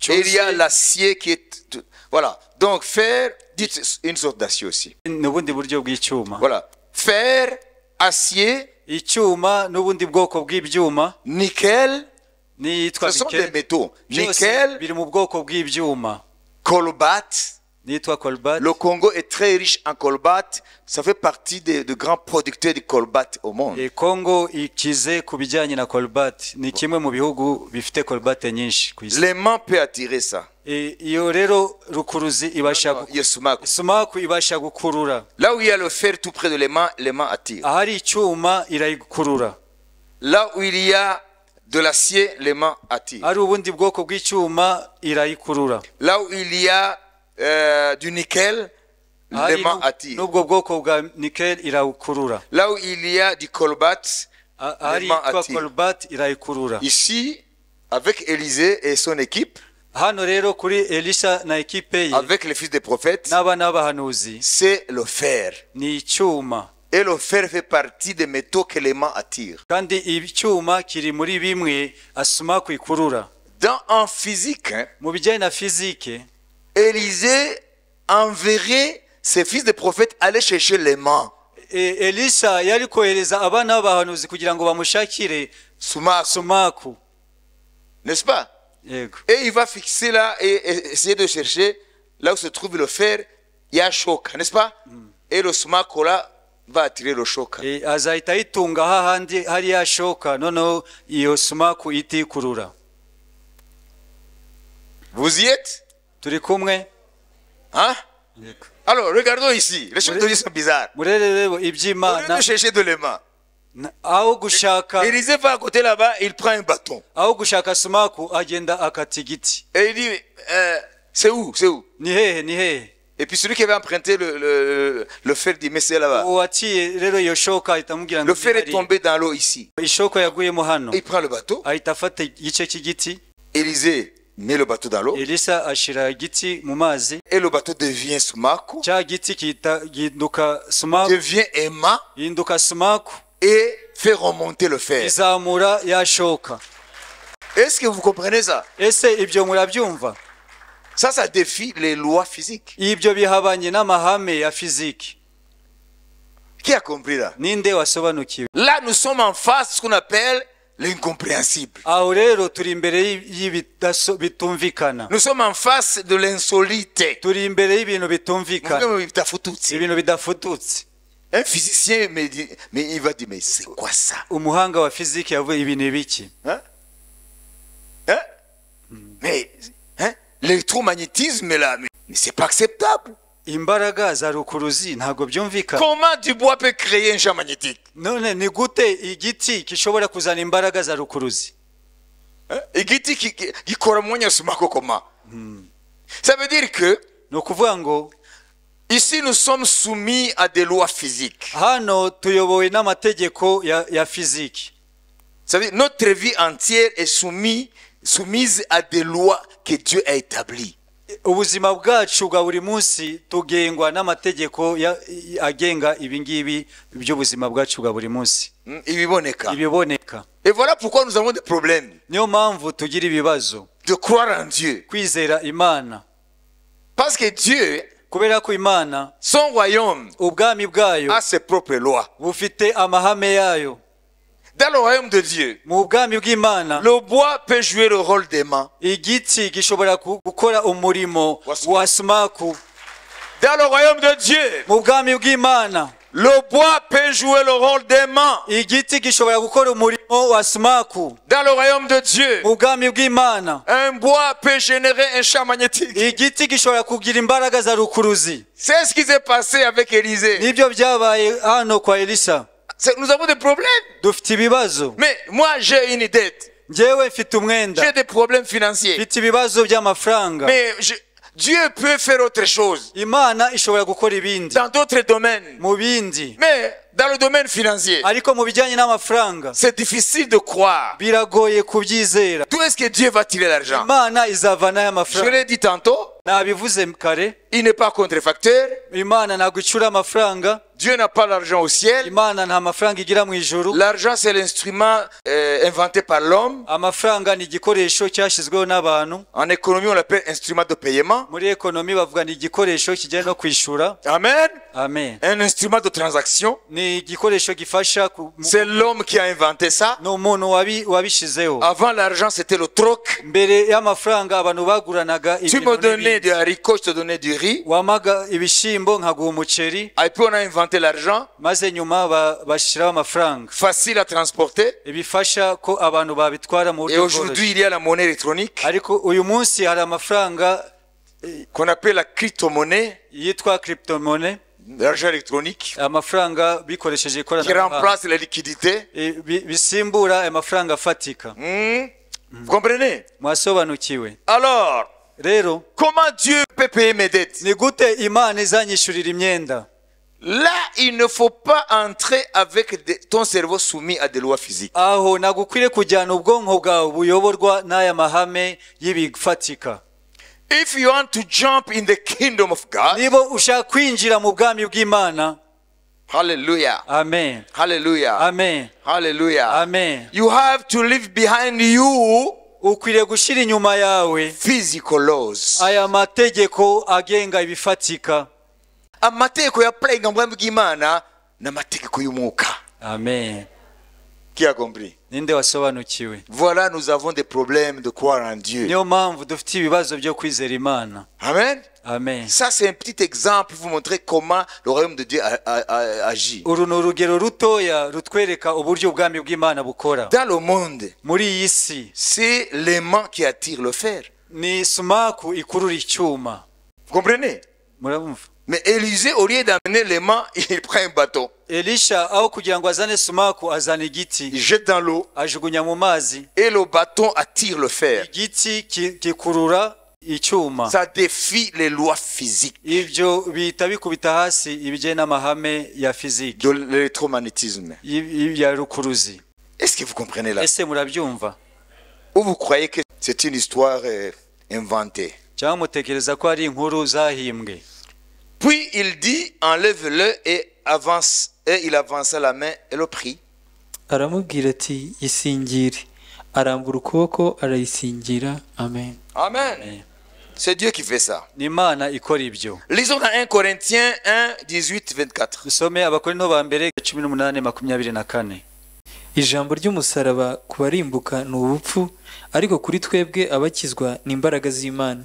Speaker 1: et il y a l'acier qui est, voilà. Donc fer, dites une sorte d'acier aussi.
Speaker 2: N'ubundi buryo bw'icyuma.
Speaker 1: Voilà. Fer, acier,
Speaker 2: icyuma n'ubundi bwoko bw'ibyuma.
Speaker 1: Nickel.
Speaker 2: N'iyitwa
Speaker 1: Ce sont
Speaker 2: nickel.
Speaker 1: des métaux. Nickel.
Speaker 2: Biri mu bwoko bw'ibyuma.
Speaker 1: Cobalt.
Speaker 2: N'iyitwa cobalt.
Speaker 1: Le Congo est très riche en cobalt. Ça fait partie des grands producteurs de cobalt au monde.
Speaker 2: Et Congo ikize ku bijyanye na cobalt. Ni kimwe mu bihugu bifite cobalt nyinshi ku isi.
Speaker 1: L'aimant peut attirer ça.
Speaker 2: Iyo rero rukuruzi ibasha Sumaku ibasha gukurura.
Speaker 1: Là où il y a le fer tout près de l'aimant, l'aimant attire.
Speaker 2: Ahari icyuma irayikurura.
Speaker 1: Là où il y a de l'acier, l'aimant attire.
Speaker 2: Ari ubundi bwoko bw'icyuma irayikurura.
Speaker 1: Là où il y a du nickel, l'aimant attire.
Speaker 2: N'ubwo bwoko bwa nickel irawukurura.
Speaker 1: Là où il y a du cobalt, l'aimant attire.
Speaker 2: Cobalt irayikurura.
Speaker 1: Ici, avec Élisée et son équipe,
Speaker 2: Hano rero kuri Elisha na ekipe ye
Speaker 1: avec les fils des prophètes,
Speaker 2: n'abana b'abahanuzi
Speaker 1: c'est le fer.
Speaker 2: Ni icyuma.
Speaker 1: Et le fer fait partie des métaux que l'aimant attire.
Speaker 2: Kandi icyuma kiri muri bimwe sumaku ikurura.
Speaker 1: En physique, hein,
Speaker 2: mu bijyanye na fizike,
Speaker 1: Élisée enverrait ses fils de prophètes aller chercher l'aimant.
Speaker 2: Elisa yari kohereza abana b'abahanuzi kugira ngo bamushakire
Speaker 1: Sumaku,
Speaker 2: sumaku.
Speaker 1: N'est-ce pas?
Speaker 2: Yego.
Speaker 1: Et il va fixer là et essayer de chercher là où se trouve le fer. Il y a shoka, n'est-ce pas? Et le sumaku là va attirer le shoka.
Speaker 2: Azahita ayitunga hahandi hari ya shoka, noneho iyo sumaku ihita ikurura.
Speaker 1: Vous y êtes?
Speaker 2: Turi kumwe?
Speaker 1: Hein?
Speaker 2: Yego.
Speaker 1: Alors, regardons ici. Les choses de Dieu sont bizarres.
Speaker 2: Murebe rero
Speaker 1: Au lieu
Speaker 2: iby'Imana
Speaker 1: de chercher de l'aimant,
Speaker 2: aho gushaka
Speaker 1: Élisée va à côté là-bas, il prend un bâton.
Speaker 2: Aho gushaka sumaku agenda akata igiti.
Speaker 1: Et il dit, c'est où? C'est où?
Speaker 2: Ni hehe, ni hehe?
Speaker 1: Et puis celui qui avait emprunté le fer dit, mais c'est là-bas.
Speaker 2: Uwaciye rero iyo shoka ahita amubwira ngo
Speaker 1: Le fer est
Speaker 2: ni hariya.
Speaker 1: tombé dans l'eau ici.
Speaker 2: Ishoka yaguyemo hano.
Speaker 1: Il prend le bateau.
Speaker 2: Ahita afata igice cy'igiti.
Speaker 1: Élisée met le bateau dans l'eau.
Speaker 2: Elisa ashira igiti mu mazi.
Speaker 1: Et le bateau devient sumaku.
Speaker 2: Cya giti gihita gihinduka sumaku.
Speaker 1: Devient aimant.
Speaker 2: Gihinduka sumaku.
Speaker 1: Et fait remonter le fer.
Speaker 2: Izamura ya shoka.
Speaker 1: Est-ce que vous comprenez ça?
Speaker 2: Ese ibyo murabyumva?
Speaker 1: Ça défie les lois physiques.
Speaker 2: Ibyo bihabanye n'amahame ya fiziki.
Speaker 1: Qui a compris là?
Speaker 2: Ninde wasobanukiwe?
Speaker 1: Là, nous sommes en face de ce qu'on appelle l'incompréhensible.
Speaker 2: Aho rero turi imbere y'ibitumvikana.
Speaker 1: Nous sommes en face de l'insolite.
Speaker 2: Turi imbere y'ibintu bitumvikana. Ibintu bidafututse.
Speaker 1: Un physicien me dit, mais il va dire, mais c'est quoi ça?
Speaker 2: Umuhanga wa fiziki yavuye ibintu biki?
Speaker 1: Hein? Hein? Mais hein? L'électromagnétisme là, mais c'est pas acceptable.
Speaker 2: Imbaraga za rukuruzi ntabwo byumvikana.
Speaker 1: Comment du bois peut créer un champ magnétique?
Speaker 2: None ni gute igiti gishobora kuzana imbaraga za rukuruzi?
Speaker 1: Igiti gikora umwanya sumaku comment? Ça veut dire que
Speaker 2: ni ukuvuga ngo
Speaker 1: ici nous sommes soumis à des lois physiques.
Speaker 2: Hano tuyobowe n'amategeko ya fiziki.
Speaker 1: Ça veut dire notre vie entière est soumise à des lois que Dieu a établies.
Speaker 2: Ubuzima bwacu bwa buri munsi tugengwa n'amategeko agenga ibingibi by'ubuzima bwacu bwa buri munsi.
Speaker 1: Ibiboneka.
Speaker 2: Ibiboneka.
Speaker 1: Et voilà pourquoi nous avons des problèmes.
Speaker 2: Niyo mpamvu tugira ibibazo.
Speaker 1: De croire en Dieu.
Speaker 2: Kwizera Imana.
Speaker 1: Parce que Dieu,
Speaker 2: kubera ko Imana,
Speaker 1: son royaume,
Speaker 2: ubwami bwayo,
Speaker 1: a ses propres lois.
Speaker 2: Bufite amahame yayo.
Speaker 1: Dans le royaume de Dieu,
Speaker 2: mu bwami bw'Imana,
Speaker 1: le bois peut jouer le rôle d'aimant.
Speaker 2: Igiti gishobora gukora umurimo wa sumaku.
Speaker 1: Dans le royaume de Dieu,
Speaker 2: mu bwami bw'Imana,
Speaker 1: le bois peut jouer le rôle d'aimant.
Speaker 2: Igiti gishobora gukora umurimo wa sumaku.
Speaker 1: Dans le royaume de Dieu,
Speaker 2: mu bwami bw'Imana,
Speaker 1: un bois peut générer un champ magnétique.
Speaker 2: Igiti gishobora kugira imbaraga za rukuruzi.
Speaker 1: C'est ce qui s'est passé avec Élisée.
Speaker 2: Nibyo byabaye hano kwa Elisa.
Speaker 1: Nous avons des problèmes.
Speaker 2: Dufite ibibazo.
Speaker 1: Mais moi j'ai une dette.
Speaker 2: Njyewe mfite umwenda.
Speaker 1: J'ai des problèmes financiers.
Speaker 2: Mfite ibibazo by'amafaranga.
Speaker 1: Mais Dieu peut faire autre chose.
Speaker 2: Imana ishobora gukora ibindi.
Speaker 1: Dans d'autres domaines.
Speaker 2: Mu bindi.
Speaker 1: Mais dans le domaine financier.
Speaker 2: Ariko mu bijyanye n'amafaranga.
Speaker 1: C'est difficile de croire.
Speaker 2: Biragoye kubyizera.
Speaker 1: D'où est-ce que Dieu va tirer l'argent?
Speaker 2: Imana izavana amafaranga.
Speaker 1: Je l'ai dit tantôt.
Speaker 2: Nabivuze kare.
Speaker 1: Il n'est pas contrefacteur.
Speaker 2: Imana ntabwo icura amafaranga.
Speaker 1: Dieu n'a pas l'argent au ciel.
Speaker 2: Imana nta mafaranga igira mu ijuru.
Speaker 1: L'argent c'est l'instrument inventé par l'homme.
Speaker 2: Amafaranga ni igikoresho cyashyizweho n'abantu.
Speaker 1: En économie on l'appelle instrument de paiement.
Speaker 2: Muri ekonomi bavuga ni igikoresho kijyanye no kwishura.
Speaker 1: Amen.
Speaker 2: Amen.
Speaker 1: Un instrument de transaction.
Speaker 2: Ni igikoresho gifasha.
Speaker 1: C'est l'homme qui a inventé ça.
Speaker 2: Ni umuntu wabishizeho.
Speaker 1: Avant l'argent c'était le troc.
Speaker 2: Mbere y'amafaranga abantu baguranaga
Speaker 1: Tu me donnais du haricot, je te donnais du riz.
Speaker 2: Wamaga ibishimbo nkaguha umuceri.
Speaker 1: Et puis on a inventé l'argent.
Speaker 2: Maze nyuma bashiraho amafaranga.
Speaker 1: Facile à transporter.
Speaker 2: Ibifasha ko abantu babitwara mu buryo
Speaker 1: Et aujourd'hui il y a la monnaie électronique.
Speaker 2: Ariko uyu munsi hari amafaranga
Speaker 1: qu'on appelle la crypto-monnaie.
Speaker 2: Yitwa crypto-monnaie.
Speaker 1: L'argent électronique.
Speaker 2: Amafaranga bikoresheje
Speaker 1: qui remplace la liquidité.
Speaker 2: Bisimbura amafaranga afatika.
Speaker 1: Vous comprenez?
Speaker 2: Mwasobanukiwe.
Speaker 1: Alors,
Speaker 2: rero,
Speaker 1: comment Dieu peut payer mes dettes?
Speaker 2: Ni gute Imana izanyishurira imyenda?
Speaker 1: Là, il ne faut pas entrer avec ton cerveau soumis à des lois physiques.
Speaker 2: Aho ntabwo ukwiriye kujyana ubwonko bwawe buyoborwa n'aya mahame y'ibifatika.
Speaker 1: If you want to jump in the kingdom of God,
Speaker 2: Niba ushaka kwinjira mu bwami bw'Imana,
Speaker 1: hallelujah,
Speaker 2: amen,
Speaker 1: hallelujah,
Speaker 2: amen,
Speaker 1: hallelujah,
Speaker 2: amen,
Speaker 1: you have to leave behind you
Speaker 2: ukwiriye gushyira inyuma yawe
Speaker 1: physical laws.
Speaker 2: aya mategeko agenga ibifatika.
Speaker 1: Amategeko ya playing mu bwami bw'Imana ni amategeko y'umwuka.
Speaker 2: Amen.
Speaker 1: Qui a compris?
Speaker 2: Ninde wasobanukiwe?
Speaker 1: Voilà, nous avons des problèmes de croire en Dieu.
Speaker 2: Niyo mpamvu dufite ibibazo byo kwizera Imana.
Speaker 1: Amen.
Speaker 2: Amen.
Speaker 1: Ça, c'est un petit exemple pour vous montrer comment le royaume de Dieu agit.
Speaker 2: Uru ni urugero rutoya rutwereka uburyo ubwami bw'Imana bukora.
Speaker 1: Dans le monde,
Speaker 2: Muri iyi si,
Speaker 1: c'est l'aimant qui attire le fer.
Speaker 2: ni sumaku ikurura icyuma.
Speaker 1: Vous comprenez?
Speaker 2: Murabumva?
Speaker 1: Mais Élisée, au lieu d'amener l'aimant, il prend un bâton.
Speaker 2: Elisha aho kugira ngo azane sumaku azana igiti.
Speaker 1: Il jette dans l'eau
Speaker 2: Ajugunya mu mazi.
Speaker 1: et le bâton attire le fer.
Speaker 2: Igiti gikurura icyuma.
Speaker 1: Ça défie les lois physiques
Speaker 2: Ibyo bihita bikubita hasi ibijyanye n'amahame ya fiziki,
Speaker 1: de l'électromagnétisme.
Speaker 2: Ya rukuruzi.
Speaker 1: Est-ce que vous comprenez là?
Speaker 2: Ese murabyumva?
Speaker 1: Ou vous croyez que c'est une histoire inventée?
Speaker 2: Cyangwa mutekereza ko ari inkuru zahimbwe?
Speaker 1: Puis il dit, enlève-le et avance. Et il avança la main et le prit.
Speaker 3: Aramubwira ati isingire, arambura ukuboko arayisingira. Amen.
Speaker 1: Amen. C'est Dieu qui fait ça.
Speaker 2: Ni Imana ikora ibyo.
Speaker 1: Lisons dans 1 Corinthiens 1, 18, 24.
Speaker 2: Dusome Abakorinto ba mbere 18:24.
Speaker 3: Ijambo ry'umusaraba ku barimbuka ni ubupfu, ariko kuri twebwe abakizwa ni imbaraga z'Imana.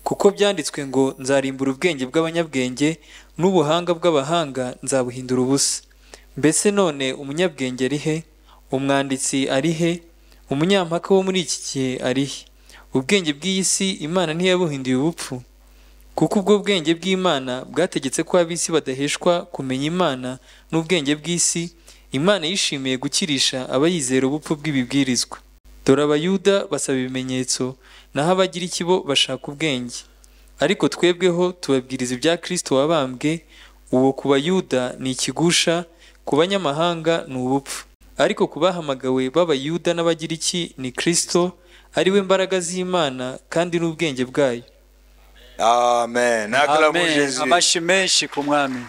Speaker 3: Kuko byanditswe ngo nzarimbura ubwenge bw'abanyabwenge n'ubuhanga bw'abahanga nzabuhindura ubusa. Mbese none umunyabwenge ari he? Umwanditsi ari he? Umunyampaka wo muri iki gihe ari he? Ubwenge bw'iyi si Imana ntiyabuhinduye ubupfu. Kuko ubwo bwenge bw'Imana bwategetse ko ab'isi badaheshwa kumenya Imana n'ubwenge bw'isi, Imana yishimiye gukirisha abayizera ubupfu bw'ibibwirizwa. Dore Abayuda basaba ibimenyetso, naho Abagiriki bo bashaka ubwenge. Ariko twebweho tubabwiriza ibya Kristo wabambwe, uwo ku Bayuda ni ikigusha, ku banyamahanga ni ubupfu. Ariko ku bahamagawe b'Abayuda n'Abagiriki ni Kristo, ari we mbaraga z'Imana kandi n'ubwenge bwayo.
Speaker 1: Amen. Acclamons
Speaker 2: Amen.
Speaker 1: Jésus.
Speaker 2: Amashyi menshi ku mwami.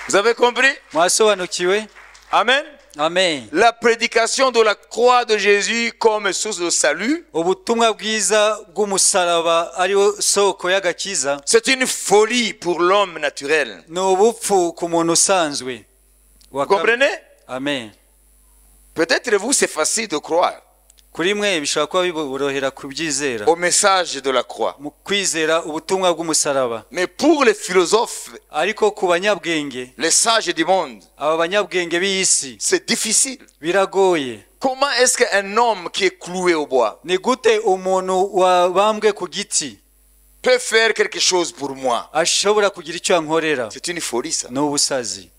Speaker 1: Vous avez compris?
Speaker 2: Mwasobanukiwe?
Speaker 1: Amen.
Speaker 2: Amen.
Speaker 1: La prédication de la croix de Jésus comme source de salut,
Speaker 2: Ubutumwa bwiza bw'umusaraba ariwo soko y'agakiza,
Speaker 1: c'est une folie pour l'homme naturel.
Speaker 2: ni ubupfu ku muntu usanzwe.
Speaker 1: Vous comprenez?
Speaker 2: Amen.
Speaker 1: Peut-être vous, c'est facile de croire
Speaker 2: Kuri mwe bishobora kuba biborohera kubyizera,
Speaker 1: au message de la croix.
Speaker 2: mu kwizera ubutumwa bw'umusaraba.
Speaker 1: Mais pour les philosophes,
Speaker 2: Ariko ku banyabwenge,
Speaker 1: les sages du monde,
Speaker 2: aba banyabwenge b'iyi si,
Speaker 1: c'est difficile.
Speaker 2: biragoye.
Speaker 1: Comment est-ce qu'un homme qui est cloué au bois
Speaker 2: Ni gute umuntu wabambwe ku giti
Speaker 1: peut faire quelque chose pour moi?
Speaker 2: ashobora kugira icyo ankorera?
Speaker 1: C'est une folie, ça.
Speaker 2: Ni ubusazi.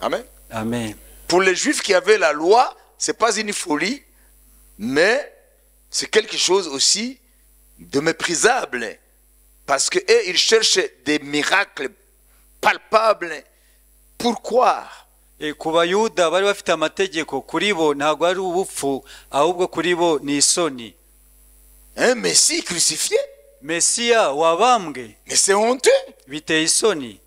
Speaker 1: Amen.
Speaker 2: Amen.
Speaker 1: Pour les Juifs qui avaient la loi, c'est pas une folie, mais c'est quelque chose aussi de méprisable. Parce que eux, ils cherchent des miracles palpables pour croire.
Speaker 2: Ku Bayuda bari bafite amategeko, kuri bo ntabwo ari ubupfu, ahubwo kuri bo ni isoni.
Speaker 1: Un Messie crucifié,
Speaker 2: Mesiya wabambwe,
Speaker 1: mais c'est honteux.
Speaker 2: biteye isoni.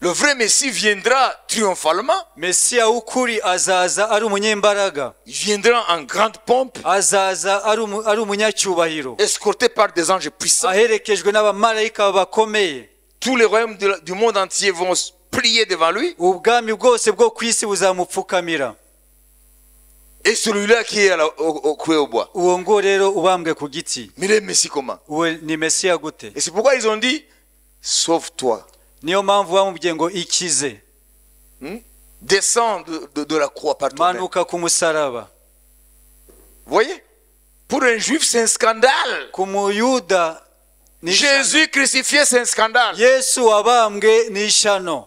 Speaker 1: Le vrai Messie viendra triomphalement.
Speaker 2: Mesiya w'ukuri azaza ari umunyembaraga,
Speaker 1: Il viendra en grande pompe,
Speaker 2: azaza ari umunyacyubahiro,
Speaker 1: escorté par des anges puissants.
Speaker 2: aherekejwe n'abamarayika bakomeye.
Speaker 1: Tous les royaumes du monde entier vont se plier devant lui.
Speaker 2: Ubwami bwose bwo ku isi buzamupfukamira.
Speaker 1: Et celui-là qui est cloué au bois.
Speaker 2: Uwo ngo rero ubambwe ku giti,
Speaker 1: Mais il est Messie comment?
Speaker 2: uwo ni Mesiya gute?
Speaker 1: Et c'est pourquoi ils ont dit, sauve-toi.
Speaker 2: Niyo mpamvu bamubwiye ngo ikize,
Speaker 1: Descends de la croix par toi-même.
Speaker 2: manuka ku musaraba.
Speaker 1: Vous voyez? Pour un juif, c'est un scandale.
Speaker 2: Ku muyuda ni ishyano.
Speaker 1: Jésus crucifié, c'est un scandale.
Speaker 2: Yesu wabambwe ni ishyano,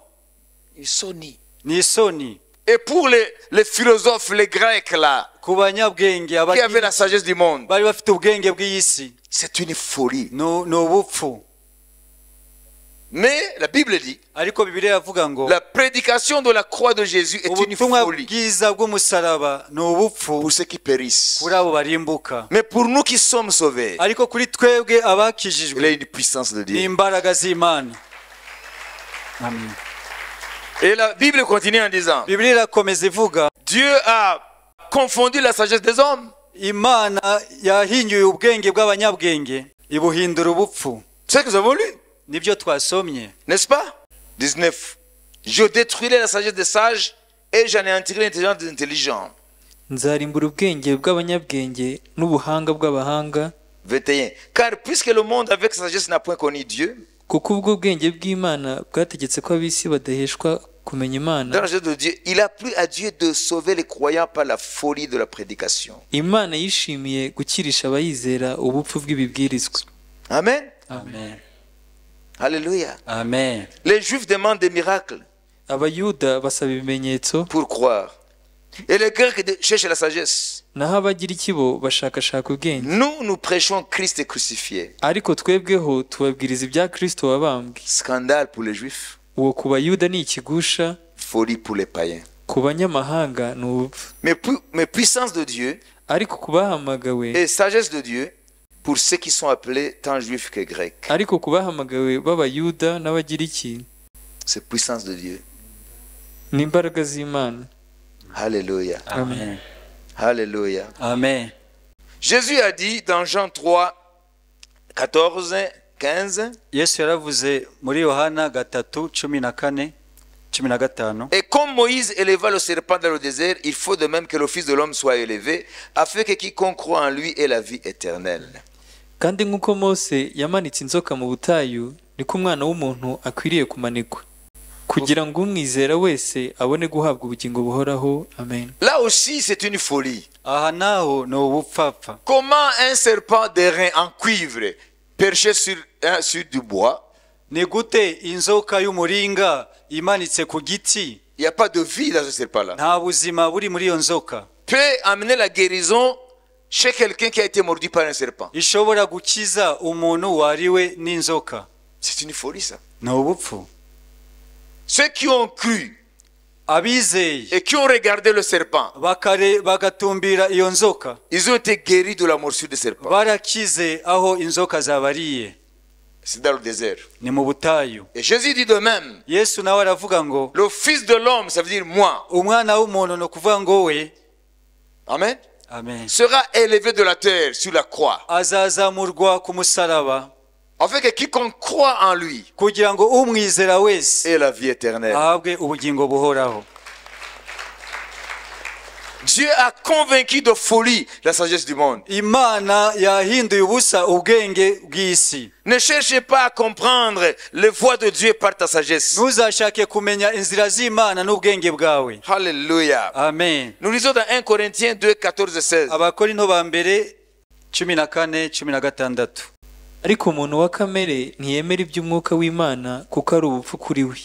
Speaker 1: Ils sont nés.
Speaker 2: ni isoni.
Speaker 1: Et pour les philosophes, les Grecs là,
Speaker 2: Ku banyabwenge,
Speaker 1: qui avaient la sagesse du monde,
Speaker 2: bari bafite ubwenge bw'iyi si,
Speaker 1: c'est une folie.
Speaker 2: ni ubupfu.
Speaker 1: Mais la Bible dit,
Speaker 2: Ariko Bibiliya iravuga ngo
Speaker 1: la prédication de la croix de Jésus est une
Speaker 2: ubutumwa
Speaker 1: folie
Speaker 2: bwiza bw'umusaraba ni ubupfu
Speaker 1: pour ceux qui périssent.
Speaker 2: kuri abo barimbuka.
Speaker 1: Mais pour nous qui sommes sauvés,
Speaker 2: Ariko kuri twebwe abakijijwe
Speaker 1: il est une puissance de
Speaker 2: ni
Speaker 1: Dieu.
Speaker 2: imbaraga z'Imana. Amen.
Speaker 1: Et la Bible continue en disant,
Speaker 2: Bibiliya irakomeza ivuga
Speaker 1: Dieu a confondu la sagesse des hommes.
Speaker 2: Imana yahinyuye ubwenge bw'abanyabwenge ibuhindura ubupfu.
Speaker 1: C'est ce que nous avons lu,
Speaker 2: Nibyo twasomye.
Speaker 1: n'est-ce pas? 19. Je détruirai la sagesse des sages et j'anéantirai l'intelligence des intelligents.
Speaker 3: Nzarimbura ubwenge bw'abanyabwenge n'ubuhanga bw'abahanga.
Speaker 1: 21. Car puisque le monde avec sa sagesse n'a point connu Dieu,
Speaker 3: Kuko ubwo bwenge bw'Imana bwategetse ko ab'isi badaheshwa kumenya Imana,
Speaker 1: dans la sagesse de Dieu, il a plu à Dieu de sauver les croyants par la folie de la prédication.
Speaker 3: Imana yishimiye gukirisha abayizera ubupfu bw'ibibwirizwa.
Speaker 1: Amen.
Speaker 2: Amen.
Speaker 1: Alléluia.
Speaker 2: Amen.
Speaker 1: Les Juifs demandent des miracles
Speaker 3: Abayuda basaba ibimenyetso,
Speaker 1: pour croire. Et les Grecs cherchent la sagesse.
Speaker 3: naho Abagiriki bo bashakashaka ubwenge.
Speaker 1: Nous, nous prêchons Christ crucifié.
Speaker 3: Ariko twebweho tubabwiriza ibya Kristo wabambwe.
Speaker 1: Scandale pour les Juifs,
Speaker 3: Uwo ku Bayuda ni ikigusha,
Speaker 1: folie pour les païens.
Speaker 3: ku banyamahanga ni ubupfu.
Speaker 1: Mais puissance de Dieu
Speaker 3: Ariko ku bahamagawe,
Speaker 1: et sagesse de Dieu pour ceux qui sont appelés tant juifs que grecs.
Speaker 3: ariko ku bahamagawe b'Abayuda n'Abagiriki
Speaker 1: C'est puissance de Dieu.
Speaker 3: ni imbaraga z'Imana.
Speaker 1: Alléluia.
Speaker 2: Amen.
Speaker 1: Alléluia.
Speaker 2: Amen.
Speaker 1: Jésus a dit dans Jean 3, 14, 15,
Speaker 2: Yesu yaravuze muri Yohana 3:14 15.
Speaker 1: Et comme Moïse éleva le serpent dans le désert, il faut de même que le Fils de l'homme soit élevé, afin que quiconque croit en lui ait la vie éternelle.
Speaker 3: Kandi nk'uko Mose yamanitse inzoka mu butayu, niko umwana w'umuntu akwiriye kumanikwa, kugira ngo umwizera wese abone guhabwa ubugingo buhoraho. Amen.
Speaker 1: Là aussi, c'est une folie.
Speaker 2: Aha naho ni ubupfapfa.
Speaker 1: Comment un serpent d'airain en cuivre, perché sur du bois,
Speaker 2: Ni gute inzoka y'umuringa imanitse ku giti,
Speaker 1: il n'y a pas de vie dans ce serpent-là,
Speaker 2: nta buzima buri muri iyo nzoka,
Speaker 1: peut amener la guérison chez quelqu'un qui a été mordu par un serpent?
Speaker 2: Ishobora gukiza umuntu wariwe n'inzoka?
Speaker 1: C'est une folie, ça.
Speaker 2: Ni ubupfu.
Speaker 1: Ceux qui ont cru
Speaker 2: Abizeye
Speaker 1: et qui ont regardé le serpent,
Speaker 2: bagatumbira iyo nzoka,
Speaker 1: ils ont été guéris de la morsure du serpent.
Speaker 2: barakize aho inzoka zabariye.
Speaker 1: C'est dans le désert.
Speaker 2: Ni mu butayu.
Speaker 1: Et Jésus dit de même,
Speaker 2: Yesu nawe aravuga ngo
Speaker 1: le Fils de l'homme, ça veut dire moi,
Speaker 2: umwana w'umuntu ni ukuvuga ngo we,
Speaker 1: amen,
Speaker 2: amen,
Speaker 1: sera élevé de la terre sur la croix,
Speaker 2: azazamurwa ku musaraba,
Speaker 1: afin que quiconque croit en lui
Speaker 2: kugira ngo umwizera wese
Speaker 1: ait la vie éternelle.
Speaker 2: ahabwe ubugingo buhoraho.
Speaker 1: Dieu a convaincu de folie la sagesse du monde.
Speaker 2: Imana yahinduye ubusa ubwenge bw'isi.
Speaker 1: Ne cherchez pas à comprendre les voies de Dieu par ta sagesse.
Speaker 2: Ntuzashake kumenya inzira z'Imana n'ubwenge bwawe.
Speaker 1: Alléluia.
Speaker 2: Amen.
Speaker 1: Nous lisons dans 1 Corinthiens 2, 14 et 16.
Speaker 2: Abakorinto ba mbere 14 16.
Speaker 3: Ariko umuntu wa kamere ntiyemera iby'umwuka w'Imana kuko ari ubupfu kuri we,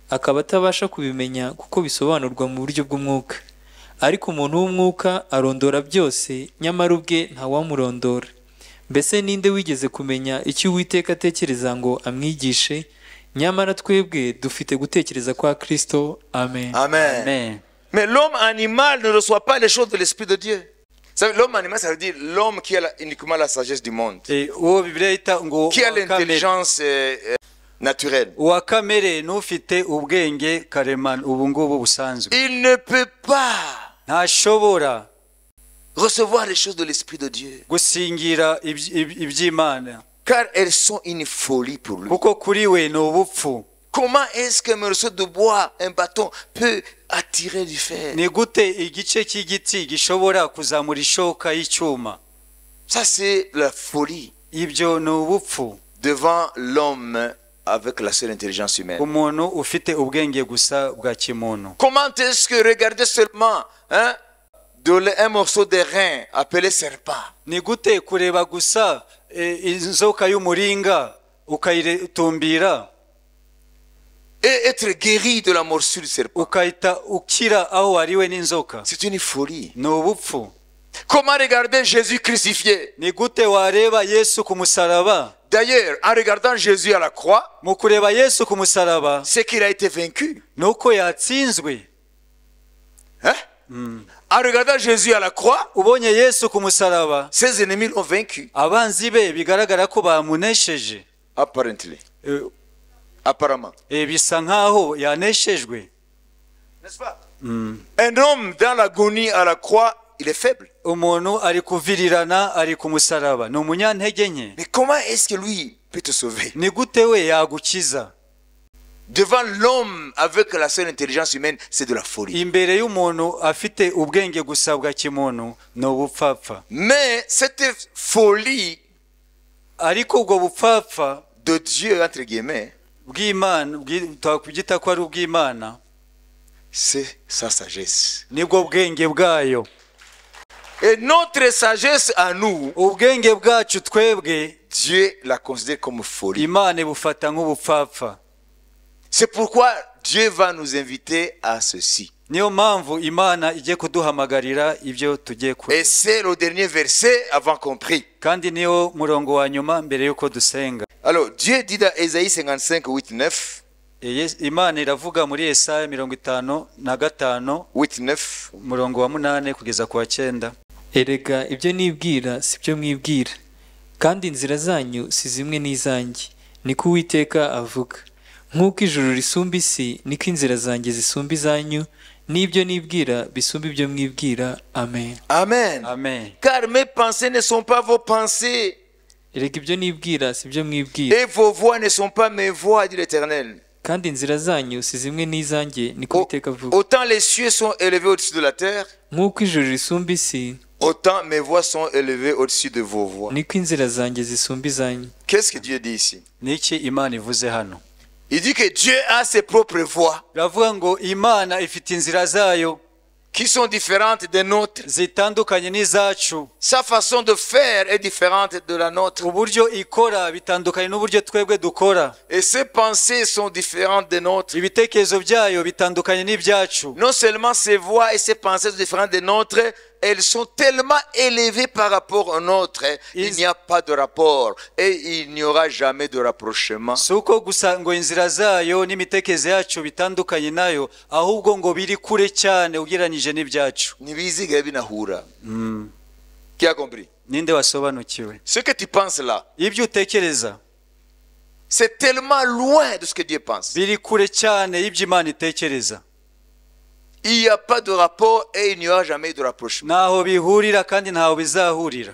Speaker 3: akaba atabasha kubimenya kuko bisobanurwa mu buryo bw'umwuka. Ariko umuntu w'umwuka arondora byose, nyamara ubwe ntawamurondora. Mbese ninde wigeze kumenya icyo Uwiteka atekereza ngo amwigishe? Nyamara twebwe dufite gutekereza kwa Kristo. Amen.
Speaker 1: Amen.
Speaker 2: Amen.
Speaker 1: Mais l'homme animal ne reçoit pas les choses de l'Esprit de Dieu. L'homme animal, ça veut dire l'homme qui a uniquement la sagesse du monde,
Speaker 2: Uwo Bibiliya yita ngo
Speaker 1: qui a
Speaker 2: uwa kamere.
Speaker 1: l'intelligence naturelle.
Speaker 2: Uwa kamere n'ufite ubwenge karemano ubu ngubu busanzwe.
Speaker 1: Il ne peut pas
Speaker 2: Ntashobora
Speaker 1: recevoir les choses de l'Esprit de Dieu,
Speaker 2: gusingira iby'Imana,
Speaker 1: car elles sont une folie pour lui.
Speaker 2: kuko kuri we ni ubupfu.
Speaker 1: Comment est-ce qu'un morceau de bois, un bâton, peut attirer du fer?
Speaker 2: Ni gute igice cy'igiti gishobora kuzamura ishoka y'icyuma?
Speaker 1: Ça, c'est la folie
Speaker 2: Ibyo ni ubupfu
Speaker 1: devant l'homme avec la seule intelligence humaine.
Speaker 2: umuntu ufite ubwenge gusa bwa kimuntu.
Speaker 1: Comment est-ce que regarder seulement, hein, un morceau d'airain appelé serpent,
Speaker 2: Ni gute kureba gusa inzoka y'umuringa ukayitumbira,
Speaker 1: et être guéri de la morsure du serpent?
Speaker 2: ukahita ukira aho wariwe n'inzoka?
Speaker 1: C'est une folie.
Speaker 2: Ni ubupfu.
Speaker 1: Comment regarder Jésus crucifié?
Speaker 2: Ni gute wareba Yesu ku musaraba?
Speaker 1: D'ailleurs, en regardant Jésus à la croix,
Speaker 2: mu kureba Yesu ku musaraba,
Speaker 1: c'est qu'il a été vaincu.
Speaker 2: Nuko yatsinzwe.
Speaker 1: Hein? En regardant Jésus à la croix,
Speaker 2: ubonye Yesu ku musaraba,
Speaker 1: ses ennemis l'ont vaincu.
Speaker 2: Abanzi be bigaragara ko bamunesheje.
Speaker 1: Apparently. Apparemment.
Speaker 2: Bisa nkaho yaneshejwe.
Speaker 1: N'est-ce pas? Un homme dans l'agonie à la croix, il est faible.
Speaker 2: Umuntu ari kuvirirana ari ku musaraba, ni umunyantege nke.
Speaker 1: Mais comment est-ce que lui peut te sauver?
Speaker 2: Ni gute we yagukiza?
Speaker 1: Devant l'homme avec la seule intelligence humaine, c'est de la folie.
Speaker 2: Imbere y'umuntu afite ubwenge gusa bwa kimuntu ni ubupfapfa.
Speaker 1: Mais cette folie
Speaker 2: ariko ubwo bupfapfa
Speaker 1: de Dieu, entre guillemets,
Speaker 2: bw'Imana, twakwita ko ari ubw'Imana,
Speaker 1: c'est sa sagesse.
Speaker 2: Nibwo bwenge bwayo.
Speaker 1: Et notre sagesse à nous,
Speaker 2: ubwenge bwacu twebwe,
Speaker 1: Dieu la considère comme folie.
Speaker 2: Imana ibufata nk'ubupfapfa.
Speaker 1: C'est pourquoi Dieu va nous inviter à ceci.
Speaker 2: Niyo mpamvu Imana igiye kuduhamagarira ibyo tugiye kureba.
Speaker 1: Et c'est le dernier verset avant qu'on prie.
Speaker 2: Kandi niyo murongo wa nyuma mbere yuko dusenga.
Speaker 1: Alors Dieu dit dans Ésaïe 55, 8, 9.
Speaker 2: Imana iravuga muri Yesaya 55,
Speaker 1: 8, 9.
Speaker 2: Umurongo wa 8 kugeza ku wa 9.
Speaker 3: Erega ibyo nibwira si byo mwibwira, kandi inzira zanyu si zimwe n'izanjye, niko Uwiteka avuga. Nk'uko ijuru risumba isi, niko inzira zanjye zisumba izanyu, n'ibyo nibwira bisumba ibyo mwibwira. Amen.
Speaker 1: Amen.
Speaker 2: Amen.
Speaker 1: Car mes pensées ne sont pas vos pensées.
Speaker 3: Erega ibyo nibwira si byo mwibwira.
Speaker 1: Et vos voix ne sont pas mes voix, dit l'Éternel.
Speaker 3: Kandi inzira zanyu si zimwe n'izanjye, niko Uwiteka avuga.
Speaker 1: Autant les cieux sont élevés au-dessus de la terre,
Speaker 3: nk'uko ijuru risumba isi,
Speaker 1: autant mes voix sont élevées au-dessus de vos voix.
Speaker 3: Niko inzira zanjye zisumba izanyu.
Speaker 1: Qu'est-ce que Dieu dit ici?
Speaker 2: Niki Imana ivuze hano?
Speaker 1: Il dit que Dieu a ses propres voies.
Speaker 2: Biravuga ngo Imana ifite inzira zayo
Speaker 1: qui sont différentes des nôtres.
Speaker 2: Zitandukanye n'izacu.
Speaker 1: Sa façon de faire est différente de la nôtre.
Speaker 2: Uburyo ikora bitandukanye n'uburyo twebwe dukora.
Speaker 1: Et ses pensées sont différentes des nôtres.
Speaker 2: Ibitekerezo byayo bitandukanye n'ibyacu.
Speaker 1: Non seulement ses voies et ses pensées sont différentes des nôtres, elles sont tellement élevées par rapport aux nôtres. Il n'y a pas de rapport et il n'y aura jamais de rapprochement.
Speaker 2: Si uko gusa ngo inzira zayo n'imitekerereze yacu bitandukanye nayo, ahubwo ngo biri kure cyane ugereranyije n'ibyacu.
Speaker 1: Ntibizigera binahura. Qui a compris?
Speaker 2: Ninde wasobanukiwe?
Speaker 1: Ce que tu penses là,
Speaker 2: ibyo utekereza,
Speaker 1: c'est tellement loin de ce que Dieu pense.
Speaker 2: Biri kure cyane y'ibyo Imana itekereza.
Speaker 1: Il n'y a pas de rapport et il n'y aura jamais de rapprochement.
Speaker 2: Ntaho bihurira kandi ntaho bizahurira.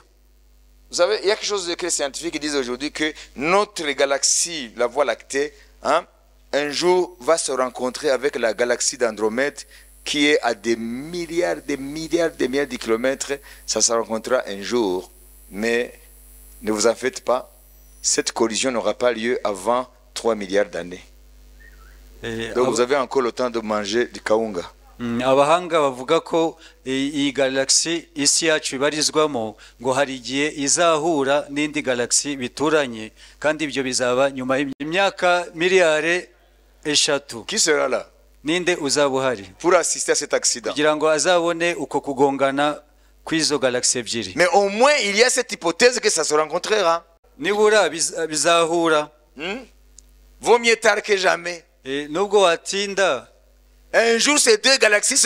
Speaker 1: Vous savez, il y a quelque chose de scientifique qui disent aujourd'hui que notre galaxie, la Voie lactée, hein, un jour va se rencontrer avec la galaxie d'Andromède qui est à des milliards, des milliards, des milliards de kilomètres. Ça se rencontrera un jour. Mais ne vous en faites pas, cette collision n'aura pas lieu avant 3 milliards d'années. Donc vous avez encore le temps de manger du kaunga.
Speaker 2: Abahanga bavuga ko iyi galaxy isi yacu ibarizwamo ngo hari igihe izahura n'indi galaxy bituranye, kandi ibyo bizaba nyuma y'imyaka miliyari 3.
Speaker 1: Qui sera là?
Speaker 2: Ninde uzaba uhari
Speaker 1: pour assister à cet accident?
Speaker 2: Kugira ngo azabone uko kugongana kw'izo galaxy ebyiri.
Speaker 1: Mais au moins il y a cette hypothèse que ça se rencontrera.
Speaker 2: Nibura bizahura.
Speaker 1: Vaut mieux tard que jamais.
Speaker 2: Nubwo watinda,
Speaker 1: un jour, ces deux galaxies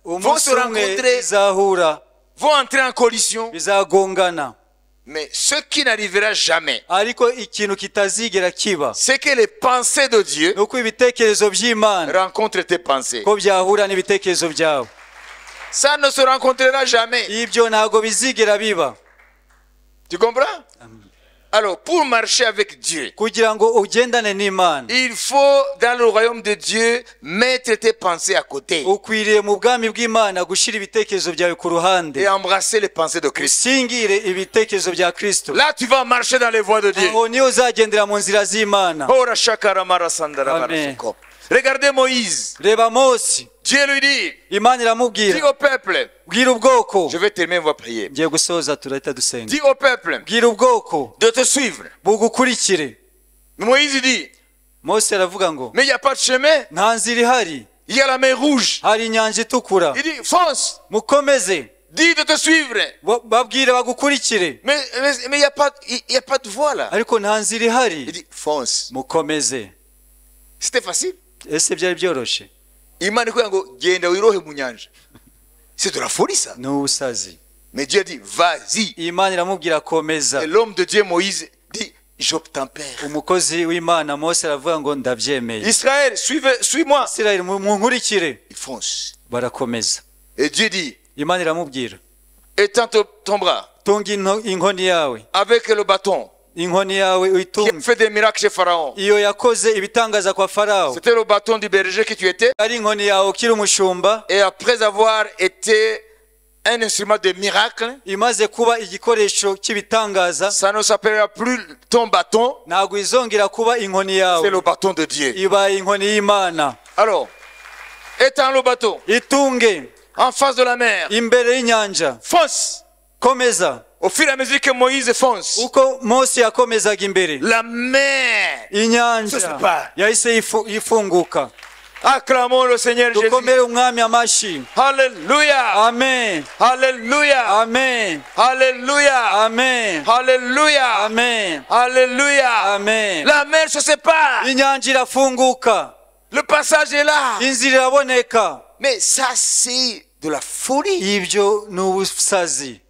Speaker 1: vont se rencontrer, vont entrer en collision. Mais ce qui n'arrivera jamais, c'est que les pensées de Dieu rencontrent tes pensées. Ça ne se rencontrera jamais. Tu comprends? Alors, pour marcher avec Dieu, il faut, dans le royaume de Dieu, mettre tes pensées à côté et embrasser les pensées de Christ. Là, tu vas marcher dans les voies de Dieu.
Speaker 2: Amen.
Speaker 1: Regardez Moïse. Dieu lui dit, dis au peuple, je vais terminer, on va prier. Dis au peuple de te suivre. Moïse dit, mais il n'y a pas de chemin. Il y a la mer Rouge. Il dit, fonce. Dis de te suivre.
Speaker 2: Babwire bagukurikire.
Speaker 1: Mais il n'y a pas, il y a pas de voie là.
Speaker 2: Ariko nta nzira ihari.
Speaker 1: Il dit fonce.
Speaker 2: Mukomeze.
Speaker 1: C'était facile.
Speaker 2: Ese byari byoroshye?
Speaker 1: Imana ikubwira ngo genda wirohe mu nyanja. C'est de la folie ça.
Speaker 2: Ni ubusazi.
Speaker 1: Mais Dieu dit vas-y.
Speaker 2: Imana iramubwira komeza.
Speaker 1: Et l'homme de Dieu Moïse dit j'obtempère.
Speaker 2: Umukozi w'Imana Mose aravuga ngo ndabyemeye.
Speaker 1: Israël, suis-moi.
Speaker 2: Israël munkurikire.
Speaker 1: Il fonce.
Speaker 2: Barakomeza.
Speaker 1: Et Dieu dit
Speaker 2: Imana iramubwira
Speaker 1: étends ton bras.
Speaker 2: Tunga inkoni yawe.
Speaker 1: Avec le bâton.
Speaker 2: Inkoni yawe uyitunge.
Speaker 1: Qui a fait des miracles chez Pharaon.
Speaker 2: Iyo yakoze ibitangaza kwa Farao.
Speaker 1: C'était le bâton du berger que tu étais.
Speaker 2: Ari inkoni yawe ukiri umushumba.
Speaker 1: Et après avoir été un instrument de miracle,
Speaker 2: imaze kuba igikoresho cy'ibitangaza,
Speaker 1: ça ne s'appellera plus ton bâton.
Speaker 2: Ntabwo izongera kuba inkoni yawe.
Speaker 1: C'est le bâton de Dieu.
Speaker 2: Ibaye inkoni y'Imana.
Speaker 1: Alors, étends le bâton.
Speaker 2: Itunge.
Speaker 1: En face de la mer.
Speaker 2: Imbere y'inyanja.
Speaker 1: Fonce.
Speaker 2: Komeza.
Speaker 1: Au fur et à mesure que Moïse fonce,
Speaker 2: uko Mose yakomezaga imbere,
Speaker 1: la mer
Speaker 2: inyanja
Speaker 1: se sépare.
Speaker 2: Yahise ifunguka.
Speaker 1: Acclamons le Seigneur Jésus.
Speaker 2: Dukomere umwami amashyi.
Speaker 1: Alléluia.
Speaker 2: Amen.
Speaker 1: Alléluia.
Speaker 2: Amen.
Speaker 1: Alléluia.
Speaker 2: Amen.
Speaker 1: Alléluia.
Speaker 2: Amen.
Speaker 1: Alléluia.
Speaker 2: Amen.
Speaker 1: La mer se sépare.
Speaker 2: Inyanja irafunguka.
Speaker 1: Le passage est là.
Speaker 2: Inzira iraboneka.
Speaker 1: Mais ça c'est de la folie.
Speaker 2: Ibyo ni ubusazi.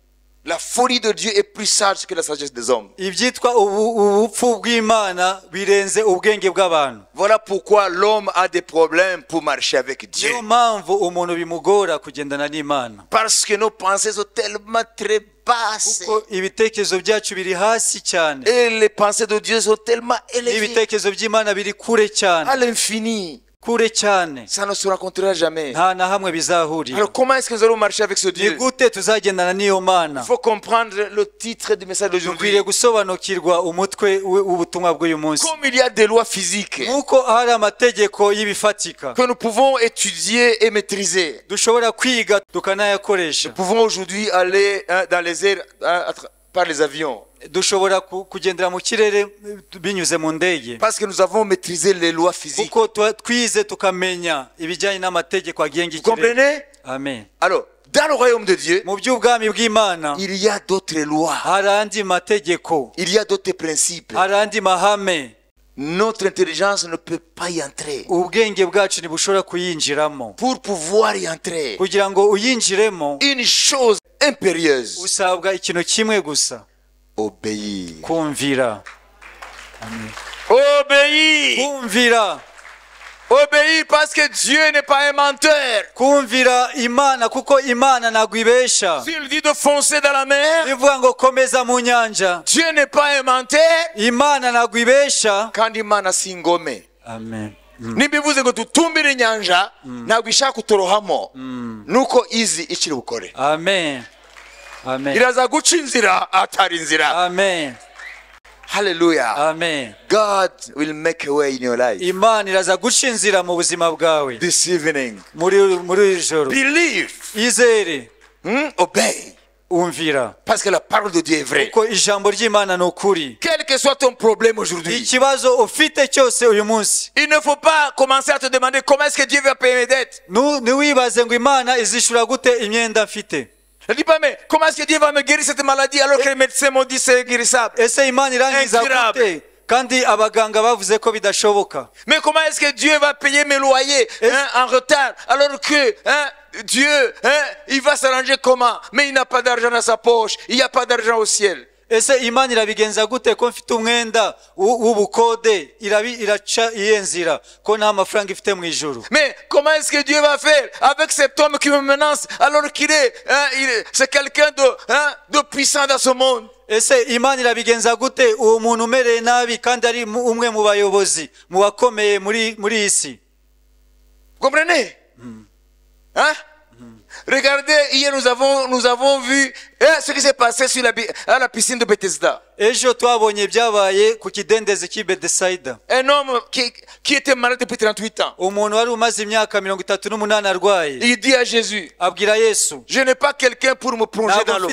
Speaker 1: La folie de Dieu est plus sage que la sagesse des hommes.
Speaker 2: Ibyitwa ubupfu bw'Imana birenze ubwenge bw'abantu.
Speaker 1: Voilà pourquoi l'homme a des problèmes pour marcher avec Dieu.
Speaker 2: Niyo mpamvu umuntu bimugora kugendana n'Imana.
Speaker 1: Parce que nos pensées sont tellement très basses.
Speaker 2: Kuko ibitekerezo byacu biri hasi cyane.
Speaker 1: Et les pensées de Dieu sont tellement élevées.
Speaker 2: Ibitekerezo by'Imana biri kure cyane.
Speaker 1: À l'infini.
Speaker 2: Kure cyane.
Speaker 1: Ça ne se rencontrera jamais.
Speaker 2: Nta na hamwe bizahurira.
Speaker 1: Alors comment est-ce que nous allons marcher avec ce Dieu?
Speaker 2: Ni gute tuzagendana n'iyo Mana?
Speaker 1: Il faut comprendre le titre du message d'aujourd'hui.
Speaker 2: Dukwiriye gusobanukirwa umutwe w'ubutumwa bw'uyu munsi.
Speaker 1: Comme il y a des lois physiques
Speaker 2: nkuko hari amategeko y'ibifatika
Speaker 1: que nous pouvons étudier et maîtriser,
Speaker 2: dushobora kwiga tukanayakoresha.
Speaker 1: Nous pouvons aujourd'hui aller dans les airs par les avions.
Speaker 2: Dushobora kugendera mu kirere binyuze mu ndege.
Speaker 1: Parce que nous avons maîtrisé les lois physiques.
Speaker 2: Kuko twize tukamenya ibijyanye n'amategeko agenga ikirere.
Speaker 1: Vous comprenez?
Speaker 2: Amen.
Speaker 1: Alors, dans le royaume de Dieu,
Speaker 2: mu by'ubwami bw'Imana,
Speaker 1: il y a d'autres lois.
Speaker 2: Hari andi mategeko.
Speaker 1: Il y a d'autres principes.
Speaker 2: Hari andi mahame.
Speaker 1: Notre intelligence ne peut pas y entrer.
Speaker 2: Ubwenge bwacu ntibushobora kuyinjiramo.
Speaker 1: Pour pouvoir y entrer,
Speaker 2: kugira ngo uyinjiremo,
Speaker 1: une chose impérieuse.
Speaker 2: Usabwa ikintu kimwe gusa.
Speaker 1: Obéir.
Speaker 2: Kumvira.
Speaker 1: Obéir.
Speaker 2: Kumvira.
Speaker 1: Obéir parce que Dieu n'est pas un menteur.
Speaker 2: Kumvira Imana kuko Imana ntabwo ibesha.
Speaker 1: S'il dit de foncer dans la mer,
Speaker 2: ivuga ngo komeza mu nyanja.
Speaker 1: Dieu n'est pas un menteur.
Speaker 2: Imana ntabwo ibesha.
Speaker 1: Kandi Imana si ingome.
Speaker 2: Amen.
Speaker 1: Nibivuze ngo dutumbire inyanja, ntabwo ishaka kutorohamo. Nuko izi ikiri bukore.
Speaker 2: Amen. Amen.
Speaker 1: Iraza guca inzira atari inzira.
Speaker 2: Amen.
Speaker 1: Hallelujah.
Speaker 2: Amen.
Speaker 1: God will make a way in your life.
Speaker 2: Imana iraza guca inzira mu buzima bwawe.
Speaker 1: This evening.
Speaker 2: Muri iri joro.
Speaker 1: Believe.
Speaker 2: Izere.
Speaker 1: Obey.
Speaker 2: Umvira.
Speaker 1: Parce que la parole de Dieu est vraie.
Speaker 2: Kuko ijambo ry'Imana ni ukuri.
Speaker 1: Quel que soit ton problème aujourd'hui.
Speaker 2: Ikibazo ufite cyose uyu munsi.
Speaker 1: Il ne faut pas commencer à te demander comment est-ce que Dieu va payer mes dettes.
Speaker 2: Ntiwibaze ngo Imana izishura gute imyenda mfite.
Speaker 1: Je ne dis pas, mais comment est-ce que Dieu va me guérir cette maladie alors que les médecins m'ont dit c'est guérissable?
Speaker 2: Incurable.
Speaker 1: Mais comment est-ce que Dieu va payer mes loyers en retard alors que Dieu, il va s'arranger comment? Mais il n'a pas d'argent dans sa poche, il n'y a pas d'argent au ciel.
Speaker 2: Ese Imana irabigenza gute ko mfite umwenda w'ubukode iraca iye nzira ko nta mafaranga ifite mu ijuru.
Speaker 1: Mais comment est-ce que Dieu va faire avec cet homme qui me menace alors qu'il est, c'est quelqu'un de puissant dans ce monde?
Speaker 2: Ese Imana irabigenza gute uwo muntu umereye nabi kandi ari umwe mu bayobozi mu bakomeye muri iyi si?
Speaker 1: Comprenez? Hein? Regardez, hier nous avons vu ce qui s'est passé sur à la piscine de Bethesda. Un homme qui était malade depuis 38 ans. Il dit à Jésus, je n'ai pas quelqu'un pour me plonger dans l'eau.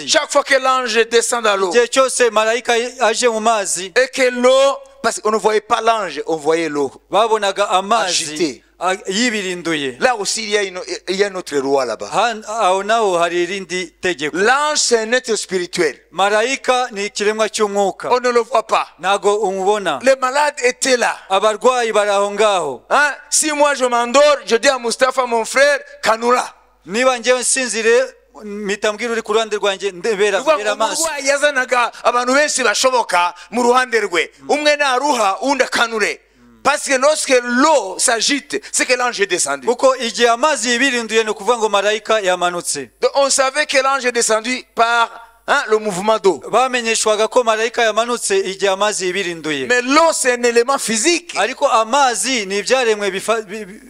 Speaker 1: Chaque fois que l'ange descend dans l'eau et que l'eau, parce qu'on ne voyait pas l'ange, on voyait l'eau agitée.
Speaker 2: Yibirinduye.
Speaker 1: Là aussi, il y a une autre loi là-bas.
Speaker 2: Aho naho hari irindi tegeko.
Speaker 1: L'ange, c'est un être spirituel.
Speaker 2: Marayika ni ikiremwa cy'umwuka.
Speaker 1: On ne le voit pas.
Speaker 2: Ntago umubona.
Speaker 1: Les malades étaient là.
Speaker 2: Abarwayi bari aho ngaho.
Speaker 1: Hein? Si moi je m'endors, je dis à Mustapha, mon frère, Kanoura.
Speaker 2: Niba njyewe nsinzire mpita mbwira uri ku ruhande rwanjye ndebera
Speaker 1: Uvuga
Speaker 2: mbera
Speaker 1: ngo
Speaker 2: amaso.
Speaker 1: Umurwayi yazanaga abantu benshi bashoboka mu ruhande rwe, umwe naruha undi akanure, parce que lorsque l'eau s'agite, c'est que l'ange est descendu.
Speaker 2: Kuko igihe amazi yibirinduye ni ukuvuga ngo marayika yamanutse.
Speaker 1: Donc, on savait que l'ange est descendu par, hein, le mouvement d'eau.
Speaker 2: Bamenyeshwaga ko marayika yamanutse igihe amazi yibirinduye.
Speaker 1: Mais l'eau, c'est un élément physique.
Speaker 2: Ariko amazi ni ibyaremwe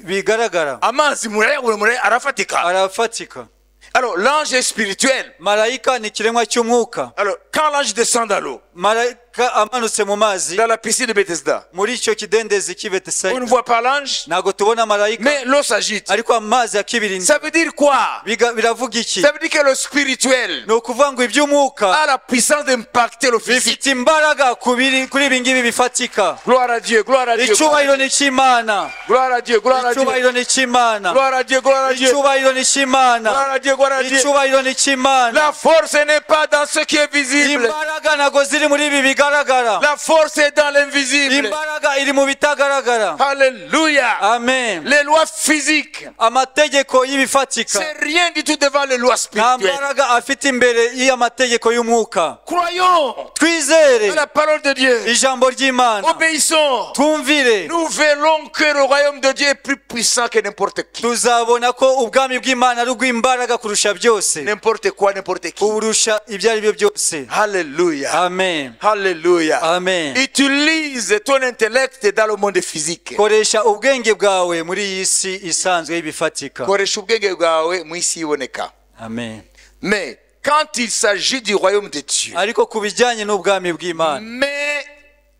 Speaker 2: bigaragara.
Speaker 1: Amazi murayabona, arafatika.
Speaker 2: Arafatika.
Speaker 1: Alors l'ange est spirituel.
Speaker 2: Marayika ni ikiremwa cy'umwuka.
Speaker 1: Alors quand l'ange descend dans l'eau,
Speaker 2: Marayika amanutse mu mazi,
Speaker 1: dans la piscine de Bethesda,
Speaker 2: muri icyo kidendezi cy'i
Speaker 1: on ne
Speaker 2: Betesayida,
Speaker 1: voit pas l'ange,
Speaker 2: ntabwo tubona marayika,
Speaker 1: mais l'eau s'agite.
Speaker 2: Ariko amazi akibirinda.
Speaker 1: Ça veut dire quoi?
Speaker 2: Biravuga iki?
Speaker 1: Ça veut dire que le spirituel
Speaker 2: Ni ukuvuga ngo iby'umwuka
Speaker 1: a la puissance d'impacter le physique.
Speaker 2: bifite imbaraga kuri ibi ngibi bifatika.
Speaker 1: Gloire à Dieu, gloire à Dieu.
Speaker 2: Icyubahiro ni icy'Imana.
Speaker 1: Gloire à Dieu, gloire à Dieu.
Speaker 2: Icyubahiro ni icy'Imana.
Speaker 1: Gloire à Dieu, gloire à Dieu.
Speaker 2: Icyubahiro ni icy'Imana.
Speaker 1: Gloire à Dieu, gloire à Dieu.
Speaker 2: Icyubahiro ni icy'Imana.
Speaker 1: La force n'est pas dans ce qui est visible.
Speaker 2: Imbaraga ntabwo ziri muri ibi bigaragara.
Speaker 1: La force est dans l'invisible.
Speaker 2: Imbaraga iri mu bitagaragara.
Speaker 1: Alléluia.
Speaker 2: Amen.
Speaker 1: Les lois physiques,
Speaker 2: Amategeko y'ibifatika
Speaker 1: c'est rien du tout devant les lois
Speaker 2: nta
Speaker 1: spirituelles.
Speaker 2: mbaraga afite imbere y'amategeko y'umwuka.
Speaker 1: Croyons
Speaker 2: Twizere
Speaker 1: à la parole de Dieu.
Speaker 2: Ijambo ry'Imana.
Speaker 1: Obéissons.
Speaker 2: Twumvire.
Speaker 1: Nous verrons que le royaume de Dieu est plus puissant que n'importe qui.
Speaker 2: Tuzabona ko ubwami bw'Imana ari ubw'imbaraga kurusha byose.
Speaker 1: N'importe quoi, n'importe qui.
Speaker 2: Kurusha ibyo ari byo byose.
Speaker 1: Alléluia.
Speaker 2: Amen.
Speaker 1: Alléluia.
Speaker 2: Amen.
Speaker 1: Utilise ton intellect dans le monde physique.
Speaker 2: Koresha ubwenge bwawe muri iyi si isanzwe y'ibifatika.
Speaker 1: Koresha ubwenge bwawe mu isi iboneka.
Speaker 2: Amen.
Speaker 1: Mais quand il s'agit du royaume de Dieu,
Speaker 2: Ariko ku bijyanye n'ubwami bw'Imana,
Speaker 1: mets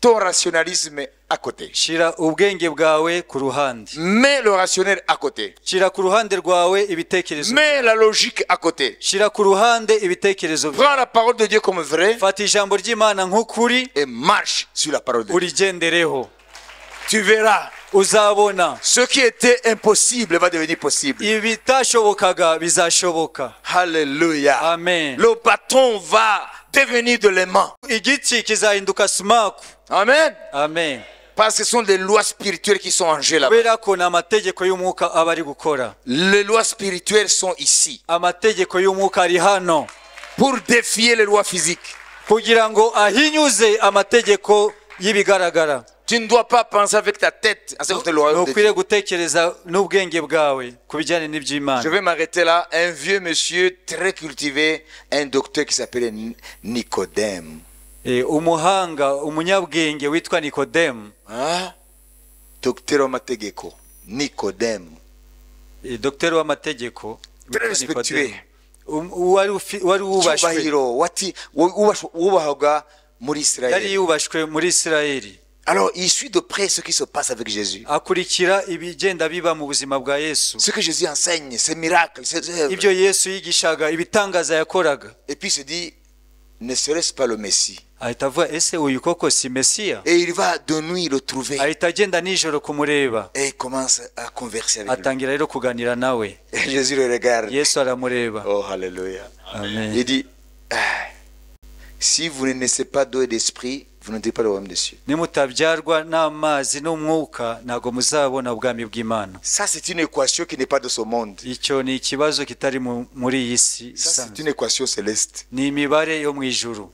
Speaker 1: ton rationalisme à côté.
Speaker 2: Shira ubwenge bwawe ku ruhande.
Speaker 1: Mets le rationnel à côté.
Speaker 2: Shira ku ruhande rwawe ibitekerezo.
Speaker 1: Mets la logique à côté.
Speaker 2: Shira ku ruhande ibitekerezo.
Speaker 1: Prends la parole de Dieu comme vraie
Speaker 2: Fata ijambo ry'Imana nk'ukuri
Speaker 1: et marche sur la parole de Dieu.
Speaker 2: Urigendereho.
Speaker 1: Tu verras,
Speaker 2: Uzabona
Speaker 1: ce qui était impossible va devenir possible.
Speaker 2: Ibitashobokaga bizashoboka.
Speaker 1: Alléluia.
Speaker 2: Amen.
Speaker 1: Le bâton va devenir de l'aimant.
Speaker 2: Igiti kizahinduka sumaku.
Speaker 1: Amen.
Speaker 2: Amen.
Speaker 1: Parce que ce sont des lois spirituelles qui sont en jeu là-bas.
Speaker 2: Kubera ko ni amategeko y'umwuka aba ari gukora.
Speaker 1: Les lois spirituelles sont ici
Speaker 2: Amategeko y'umwuka ari hano
Speaker 1: pour défier les lois physiques.
Speaker 2: Kugira ngo ahinyuze amategeko y'ibigaragara.
Speaker 1: Tu ne dois pas penser avec ta tête à ce que le royaume de Dieu.
Speaker 2: Ntukwiriye gutekereza n'ubwenge bwawe ku bijyanye
Speaker 1: Je
Speaker 2: n'iby'Imana.
Speaker 1: Vais m'arrêter là. Un vieux monsieur très cultivé, un docteur qui s'appelait Nicodème.
Speaker 2: Eh, umuhanga umunyabwenge witwa Nikodemu.
Speaker 1: Hein? Docteur w'amategeko, Nicodème.
Speaker 2: Eh, dogiteri w'amategeko
Speaker 1: Très
Speaker 2: witwa
Speaker 1: respectueux.
Speaker 2: Nikodemu. Wari wubashywe.
Speaker 1: Cyubahiro, wubahwaga muri
Speaker 2: Yari
Speaker 1: Israël.
Speaker 2: yubashywe muri Isirayeli.
Speaker 1: Alors, il suit de près ce qui se passe avec Jésus.
Speaker 2: Akurikira ibigenda biba mu buzima bwa Yesu.
Speaker 1: Ce que Jésus enseigne, ses miracles, ses œuvres.
Speaker 2: Ibyo Yesu yigishaga ibitangaza yakoraga.
Speaker 1: Et puis il se dit, ne serait-ce pas le Messie?
Speaker 2: Ahita avuga ese uyu koko si Mesiya?
Speaker 1: Et il va de nuit le trouver.
Speaker 2: Ahita agenda nijoro kumureba.
Speaker 1: Et il commence à converser avec lui.
Speaker 2: Atangira rero kuganira nawe.
Speaker 1: Et Jésus le regarde.
Speaker 2: Yesu aramureba.
Speaker 1: Oh, alléluia.
Speaker 2: Amen.
Speaker 1: Il dit, ah, si vous ne naissez pas d'eau et d'esprit, vous n'entrez pas le royaume des cieux.
Speaker 2: Nimutabyarwa n'amazi n'umwuka ntabwo muzabona ubwami bw'Imana.
Speaker 1: Ça, c'est une équation qui n'est pas de ce monde.
Speaker 2: Icyo ni ikibazo kitari muri iyi si
Speaker 1: Ça, c'est
Speaker 2: isanzwe.
Speaker 1: Une équation céleste.
Speaker 2: Ni imibare yo mu ijuru.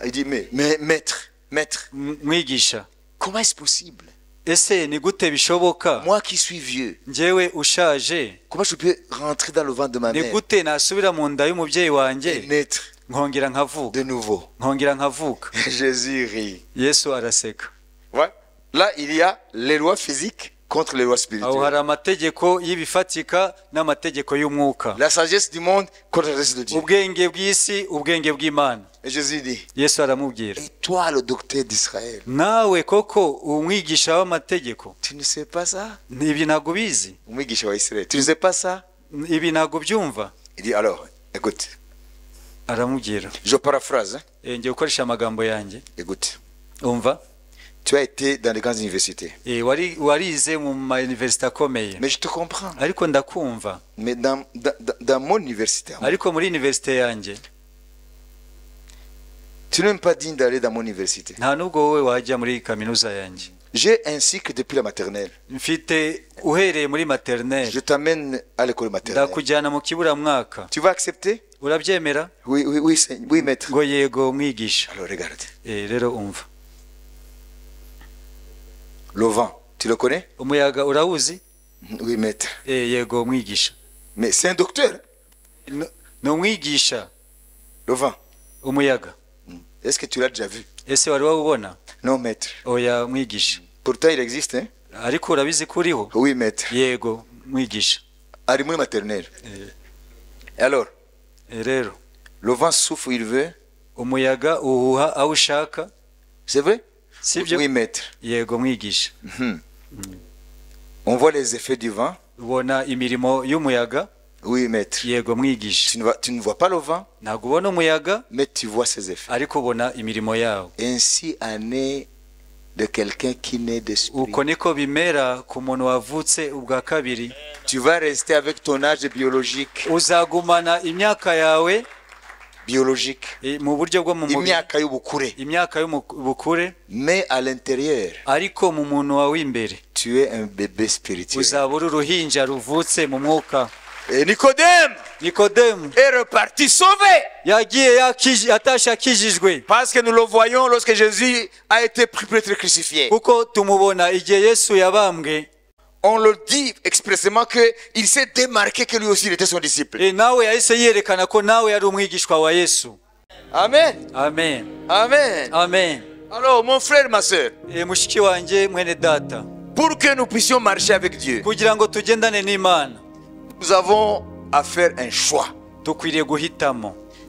Speaker 1: Il dit, mais maître, maître,
Speaker 2: Mwigisha,
Speaker 1: comment est-ce possible?
Speaker 2: Ese ni gute bishoboka?
Speaker 1: Moi qui suis vieux,
Speaker 2: Njyewe ushaje,
Speaker 1: comment je peux rentrer dans le ventre de ma
Speaker 2: ni
Speaker 1: mère
Speaker 2: gute nasubira mu nda y'umubyeyi wanjye
Speaker 1: et naître
Speaker 2: nkongera nkavuka
Speaker 1: de nouveau?
Speaker 2: Nkongera nkavuka?
Speaker 1: Jésus rit.
Speaker 2: Yesu araseka.
Speaker 1: Ouais. Là, il y a les lois physiques contre les lois
Speaker 2: Aho
Speaker 1: spirituelles.
Speaker 2: hari amategeko y'ibifatika n'amategeko y'umwuka.
Speaker 1: La sagesse du monde contre la sagesse de Dieu.
Speaker 2: Ubwenge bw'isi ubwenge bw'Imana.
Speaker 1: Et Jésus dit,
Speaker 2: Yesu aramubwira,
Speaker 1: et toi, le docteur d'Israël,
Speaker 2: nawe koko umwigisha w'amategeko,
Speaker 1: tu ne sais pas ça?
Speaker 2: Ibi ntabwo ubizi?
Speaker 1: Umwigisha wa Israël, tu ne sais pas ça?
Speaker 2: Ibi ntabwo ubyumva?
Speaker 1: Il dit, alors, écoute,
Speaker 2: Aramubwira,
Speaker 1: je paraphrase, hein.
Speaker 2: Eh, ngiye gukoresha amagambo yanjye.
Speaker 1: Écoute,
Speaker 2: Umva,
Speaker 1: Tu as été dans les grandes universités.
Speaker 2: Wari warize mu ma université akomeye.
Speaker 1: Mais je te comprends.
Speaker 2: Ariko ndakumva.
Speaker 1: Mais dans mon université,
Speaker 2: ariko muri université yanjye,
Speaker 1: tu n'es même pas digne d'aller dans mon université.
Speaker 2: Nta nubwo wowe wajya muri kaminuza yanjye.
Speaker 1: J'ai un cycle depuis la maternelle.
Speaker 2: Mfite uhereye muri maternelle.
Speaker 1: Je t'amène à l'école maternelle.
Speaker 2: Ndakujyana mu kiburamwaka.
Speaker 1: Tu vas accepter?
Speaker 2: Urabyemera?
Speaker 1: Oui, oui, oui, oui, maître.
Speaker 2: Ngo yego mwigisha.
Speaker 1: Alors regarde.
Speaker 2: Rero umva.
Speaker 1: Le vent, tu le connais?
Speaker 2: Umuyaga urawuzi?
Speaker 1: Oui, maître.
Speaker 2: Yego mwigisha.
Speaker 1: Mais c'est un docteur.
Speaker 2: Ni umwigisha.
Speaker 1: Le vent.
Speaker 2: Umuyaga.
Speaker 1: Est-ce que tu l'as déjà vu?
Speaker 2: Ese wari wawubona?
Speaker 1: Non, maître.
Speaker 2: Oya mwigisha.
Speaker 1: Pourtant il existe, hein?
Speaker 2: Ariko urabizi ko uriho?
Speaker 1: Oui, maître.
Speaker 2: Yego mwigisha.
Speaker 1: Ari muri maternelle. Alors,
Speaker 2: rero,
Speaker 1: le vent souffle où il veut.
Speaker 2: Umuyaga uhuha aho ushaka.
Speaker 1: C'est vrai?
Speaker 2: Sibyo?
Speaker 1: Oui, maître.
Speaker 2: Yego mwigisha.
Speaker 1: On voit les effets du vent.
Speaker 2: Ubona imirimo y'umuyaga.
Speaker 1: Oui, maître.
Speaker 2: Yego mwigisha.
Speaker 1: Tu ne vois pas le vent.
Speaker 2: Ntabwo ubona umuyaga.
Speaker 1: Mais tu vois ses effets.
Speaker 2: Ariko ubona imirimo yawo.
Speaker 1: Ainsi en est de quelqu'un qui naît d'esprit.
Speaker 2: Uko niko bimera ku muntu wavutse ubwa kabiri.
Speaker 1: Tu vas rester avec ton âge biologique.
Speaker 2: Uzagumana imyaka yawe
Speaker 1: biologique.
Speaker 2: Mu buryo bwo mu mubiri.
Speaker 1: Imyaka y'ubukure.
Speaker 2: Imyaka y'ubukure.
Speaker 1: Mais à l'intérieur.
Speaker 2: Ariko mu muntu wawe imbere.
Speaker 1: Tu es un bébé spirituel.
Speaker 2: Uzaba uri uruhinja ruvutse mu mwuka.
Speaker 1: Et Nicodème est reparti sauvé. Parce que nous le voyons lorsque Jésus a été pris pour être crucifié. On le dit expressément qu'il s'est démarqué que lui aussi il était son disciple. Amen.
Speaker 2: Amen.
Speaker 1: Amen.
Speaker 2: Amen.
Speaker 1: Alors mon frère, ma soeur, pour que nous puissions marcher avec Dieu, nous avons à faire un choix.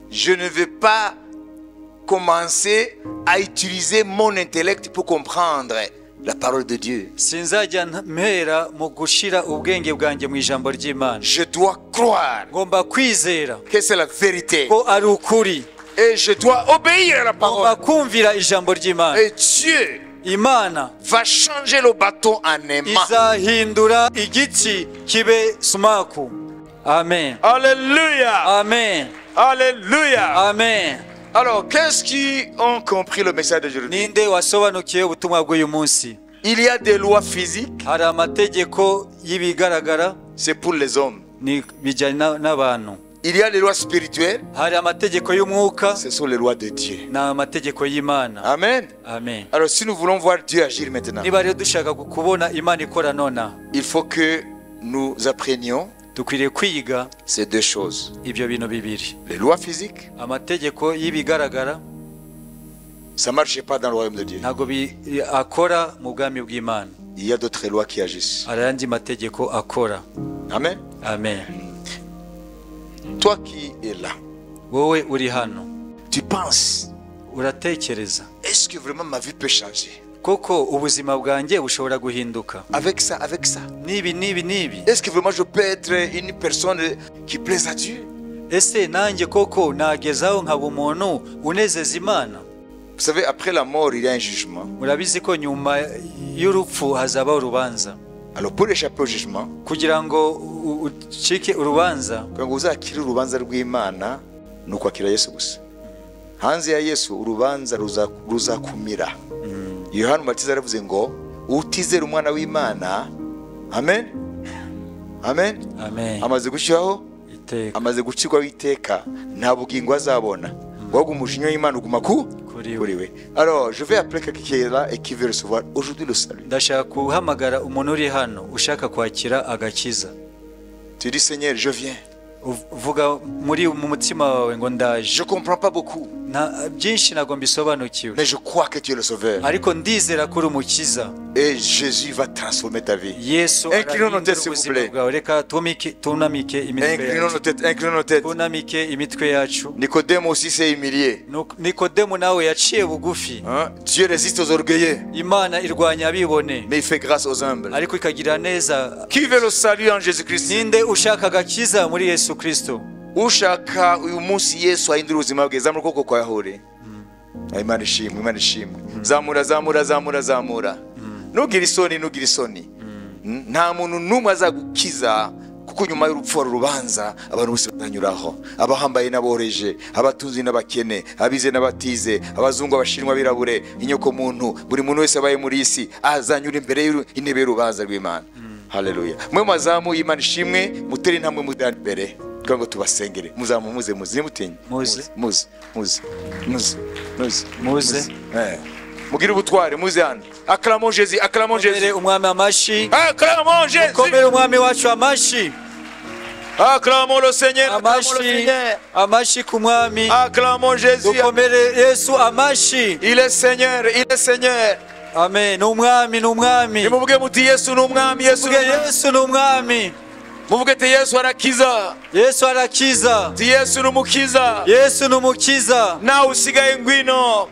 Speaker 1: Je ne vais pas commencer à utiliser mon intellect pour comprendre la parole de Dieu. Je dois croire que c'est la vérité. Et je dois obéir à la parole. Et Dieu va changer le bâton en aimant.
Speaker 2: Amen.
Speaker 1: Alléluia.
Speaker 2: Amen.
Speaker 1: Alléluia.
Speaker 2: Amen.
Speaker 1: Alors, qu'est-ce qui ont compris le message d'aujourd'hui? Il y a des lois physiques. C'est pour les hommes. Il y a les lois spirituelles. Ce sont les lois de Dieu. Amen.
Speaker 2: Amen.
Speaker 1: Alors, si nous voulons voir Dieu agir maintenant, il faut que nous apprenions ces deux choses. Les lois physiques, ça ne marche pas dans le royaume de Dieu. Il y a d'autres lois qui agissent. Amen.
Speaker 2: Amen.
Speaker 1: Toi qui es là, tu penses, est-ce que vraiment ma vie peut changer? Avec ça, avec ça. Est-ce que vraiment je peux être une personne qui plaise à Dieu? Vous savez, après la mort, il y a un jugement. Alors pour échapper au jugement, kugira ngo uzakire urubanza rw'Imana ni ukwakira Yesu gusa. Hanze ya Yesu urubanza ruzakumira. Yohana Umubatiza yaravuze ngo utizera umwana w'Imana, amen, amen,
Speaker 2: amen,
Speaker 1: amaze gushyiraho
Speaker 2: iteka,
Speaker 1: amaze gucirwaho iteka, nta bugingo azabona. Ngo umujinya w'Imana uguma kuri we. Alors je vais appeler quelqu'un qui est là et qui veut recevoir aujourd'hui le salut.
Speaker 2: Ndashaka guhamagara umuntu uri hano ushaka kwakira agakiza.
Speaker 1: Tu dis Seigneur, je viens.
Speaker 2: Uvuga muri mu mutima wawe ngo ndaje.
Speaker 1: Je comprends pas beaucoup.
Speaker 2: Byinshi ntabwo mbisobanukiwe.
Speaker 1: Mais je crois que tu es le sauveur.
Speaker 2: Ariko ndizera ko uri umukiza.
Speaker 1: Et Jésus va transformer ta vie.
Speaker 2: Yesu
Speaker 1: Inclinons nos têtes, s'il vous plaît.
Speaker 2: Reka tunamike imitwe
Speaker 1: Inclinons
Speaker 2: yacu.
Speaker 1: nos têtes, inclinons nos têtes.
Speaker 2: Tunamike imitwe yacu.
Speaker 1: Nicodème aussi s'est humilié.
Speaker 2: Nikodemu nawe yaciye bugufi.
Speaker 1: Hein? Dieu résiste aux orgueilleux.
Speaker 2: Imana irwanya abibone.
Speaker 1: Mais il fait grâce aux humbles.
Speaker 2: Ariko ikagira neza.
Speaker 1: Qui veut le salut en Jésus-Christ?
Speaker 2: Ninde ushaka agakiza muri Yesu Kristo?
Speaker 1: Ushaka uyu munsi Yesu ahindura ubuzima bwe, zamura ukuboko kwawe aho uri. Imana ishimwe, Imana ishimwe. Zamura, zamura, zamura, zamura. Ntugire isoni, ntugire isoni. Nta muntu n'umwe azagukiza, kuko nyuma y'urupfu hari urubanza abantu bose bazanyuraho, abahambaye n'aboroheje, abatunzi n'abakene, abize n'abatize, abazungu, abashinwa, abirabure, inyoko muntu, buri muntu wese abaye muri isi azanyura imbere y'intebe y'urubanza rw'Imana. Haleluya. Mwe mazamu, Imana ishimwe, mutere intambwe mujyane imbere kugira ngo tubasengere. Muzamu, muze, muze, mutinye.
Speaker 2: Muze.
Speaker 1: Muze, muze, muze, muze.
Speaker 2: Muze.
Speaker 1: Mugire ubutware, muze hano. Acclamons Jésus, acclamons
Speaker 2: Komere
Speaker 1: Jésus.
Speaker 2: umwami amashyi.
Speaker 1: Acclamons Jésus.
Speaker 2: Komere umwami wacu amashyi.
Speaker 1: Acclamons le Seigneur, acclamons le
Speaker 2: Amashyi,
Speaker 1: Seigneur.
Speaker 2: amashyi ku mwami.
Speaker 1: Acclamons Jésus.
Speaker 2: Dukomere Yesu amashyi.
Speaker 1: Il est Seigneur, il est Seigneur.
Speaker 2: Amen. Ni umwami, ni umwami.
Speaker 1: Nimuvuge muti Yesu ni umwami, Yesu ni
Speaker 2: Muvuge
Speaker 1: umwami.
Speaker 2: Yesu ni umwami.
Speaker 1: Muvuge ati Yesu arakiza.
Speaker 2: Yesu arakiza.
Speaker 1: Ati Yesu ni umukiza.
Speaker 2: Yesu ni umukiza.
Speaker 1: Nawe usigaye ngwino.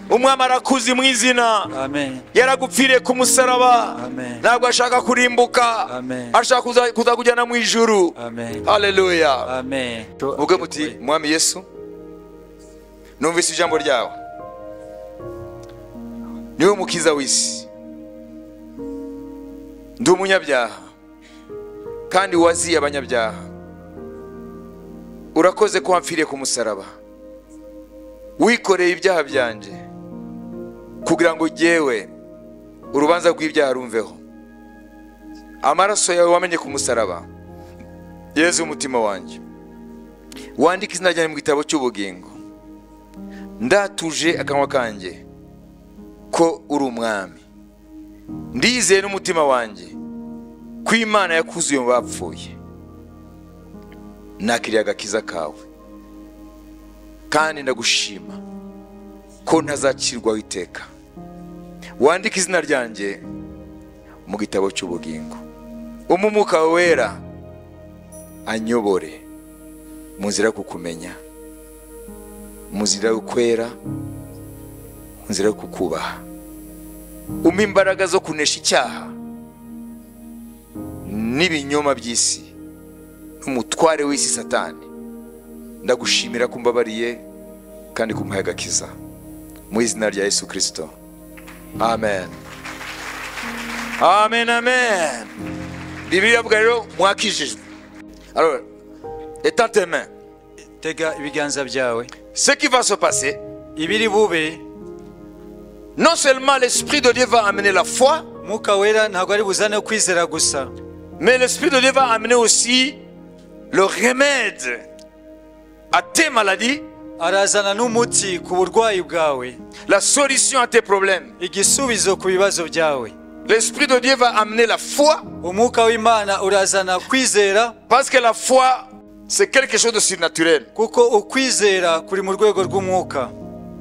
Speaker 1: Umwami arakuzi mu izina.
Speaker 2: Amen.
Speaker 1: Yaragupfiriye ku musaraba.
Speaker 2: Amen.
Speaker 1: Ntabwo ashaka kurimbuka.
Speaker 2: Amen.
Speaker 1: Ashaka kuzakujyana mu ijuru.
Speaker 2: Amen.
Speaker 1: Haleluya.
Speaker 2: Amen.
Speaker 1: Muvuge muti Mwami Yesu, numvise ijambo ryawe, niwe mukiza w'isi, ndi umunyabyaha kandi waziye abanyabyaha, urakoze ko wamfiriye ku musaraba, wikoreye ibyaha byanjye kugira ngo jyewe urubanza rw'ibyaha rumveho. Amaraso yawe wamenye ku musaraba, Yezu umutima wanjye, wandike izina ryanjye mu gitabo cy'ubugingo. Ndatuje akanwa kanjye ko uri umwami, ndizeye n'umutima wanjye ko Imana yakuzuye mu bapfuye. Nakiriye agakiza kawe kandi ndagushima ko ntazacirwaho iteka. Wandike izina ryanjye mu gitabo cy'ubugingo. Umwuka wera anyobore mu nzira yo kukumenya, mu nzira yo kwera, mu nzira yo kukubaha. Umpe imbaraga zo kunesha icyaha n'ibinyoma by'isi n'umutware w'isi Satani. Ndagushimira ko umbabariye kandi kumuha agakiza, mu izina rya Yesu Kristo, amen. Amen, amen. Bibiliya ivuga rero mwakijijwe. Alors, étends tes mains.
Speaker 2: Tega ibiganza byawe.
Speaker 1: Ce qui va se passer,
Speaker 2: Ibiri bube,
Speaker 1: non seulement l'Esprit de Dieu va amener la foi,
Speaker 2: Mwuka wera ntabwo ari buzane kwizera gusa,
Speaker 1: mais l'Esprit de Dieu va amener aussi le remède à tes maladies,
Speaker 2: arazana n'umuti ku burwayi bwawe,
Speaker 1: la solution à tes problèmes.
Speaker 2: igisubizo ku bibazo byawe.
Speaker 1: L'Esprit de Dieu va amener la foi,
Speaker 2: Umwuka w'Imana urazana kwizera,
Speaker 1: parce que la foi, c'est quelque chose de surnaturel.
Speaker 2: kuko ukwizera kuri mu rwego rw'umwuka.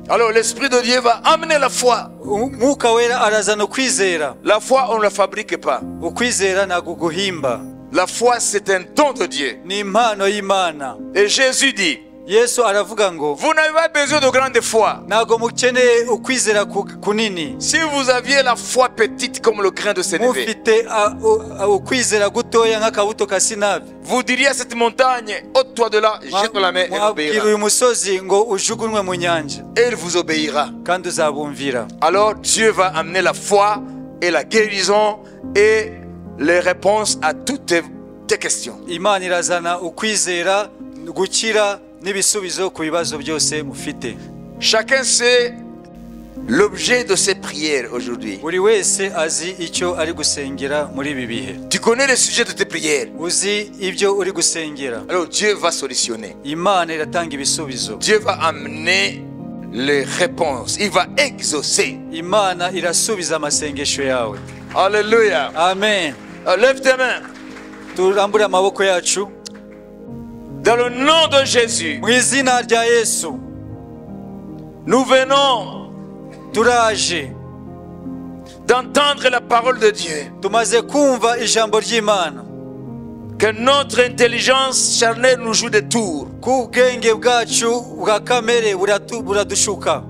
Speaker 1: Alors l'Esprit de Dieu va amener la foi.
Speaker 2: Umwuka wera arazana ukwizera.
Speaker 1: La foi, on ne la fabrique pas.
Speaker 2: Ukwizera ntabwo guhimba.
Speaker 1: La foi, c'est un don de Dieu.
Speaker 2: Ni impano y'Imana.
Speaker 1: Et Jésus dit,
Speaker 2: Yesu aravuga ngo
Speaker 1: vous n'avez pas besoin de grande foi.
Speaker 2: ntabwo mukeneye ukwizera kunini.
Speaker 1: Si vous aviez la foi petite comme le grain de sénévé,
Speaker 2: Mufite ukwizera gutoya nk'akabuto ka sinapi,
Speaker 1: vous diriez à cette montagne, ôte-toi de là, jette dans la mer, elle
Speaker 2: mwabwira
Speaker 1: obéira.
Speaker 2: uyu musozi ngo ujugunywe mu nyanja,
Speaker 1: Et il vous obéira.
Speaker 2: kandi uzabumvira.
Speaker 1: Alors Dieu va amener la foi et la guérison et les réponses à toutes tes questions.
Speaker 2: Imana irazana ukwizera, gukira n'ibisubizo ku bibazo byose mufite.
Speaker 1: Chacun sait l'objet de ses prières aujourd'hui.
Speaker 2: Buri wese azi icyo ari gusengera muri ibi bihe.
Speaker 1: Tu connais le sujet de tes prières.
Speaker 2: Uzi ibyo uri gusengera.
Speaker 1: Alors Dieu va solutionner.
Speaker 2: Imana iratanga ibisubizo.
Speaker 1: Dieu va amener les réponses. Il va exaucer.
Speaker 2: Imana irasubiza amasengesho yawe.
Speaker 1: Alléluia.
Speaker 2: Amen.
Speaker 1: Lève tes mains.
Speaker 2: Turambure amaboko yacu.
Speaker 1: Dans le nom de Jésus,
Speaker 2: Mu izina rya Yesu,
Speaker 1: nous venons
Speaker 2: turaje
Speaker 1: d'entendre la parole de Dieu.
Speaker 2: tumaze kumva ijambo ry'Imana.
Speaker 1: Que notre intelligence charnelle nous joue des tours.
Speaker 2: Ko ubwenge bwacu bwa kamere buradushuka.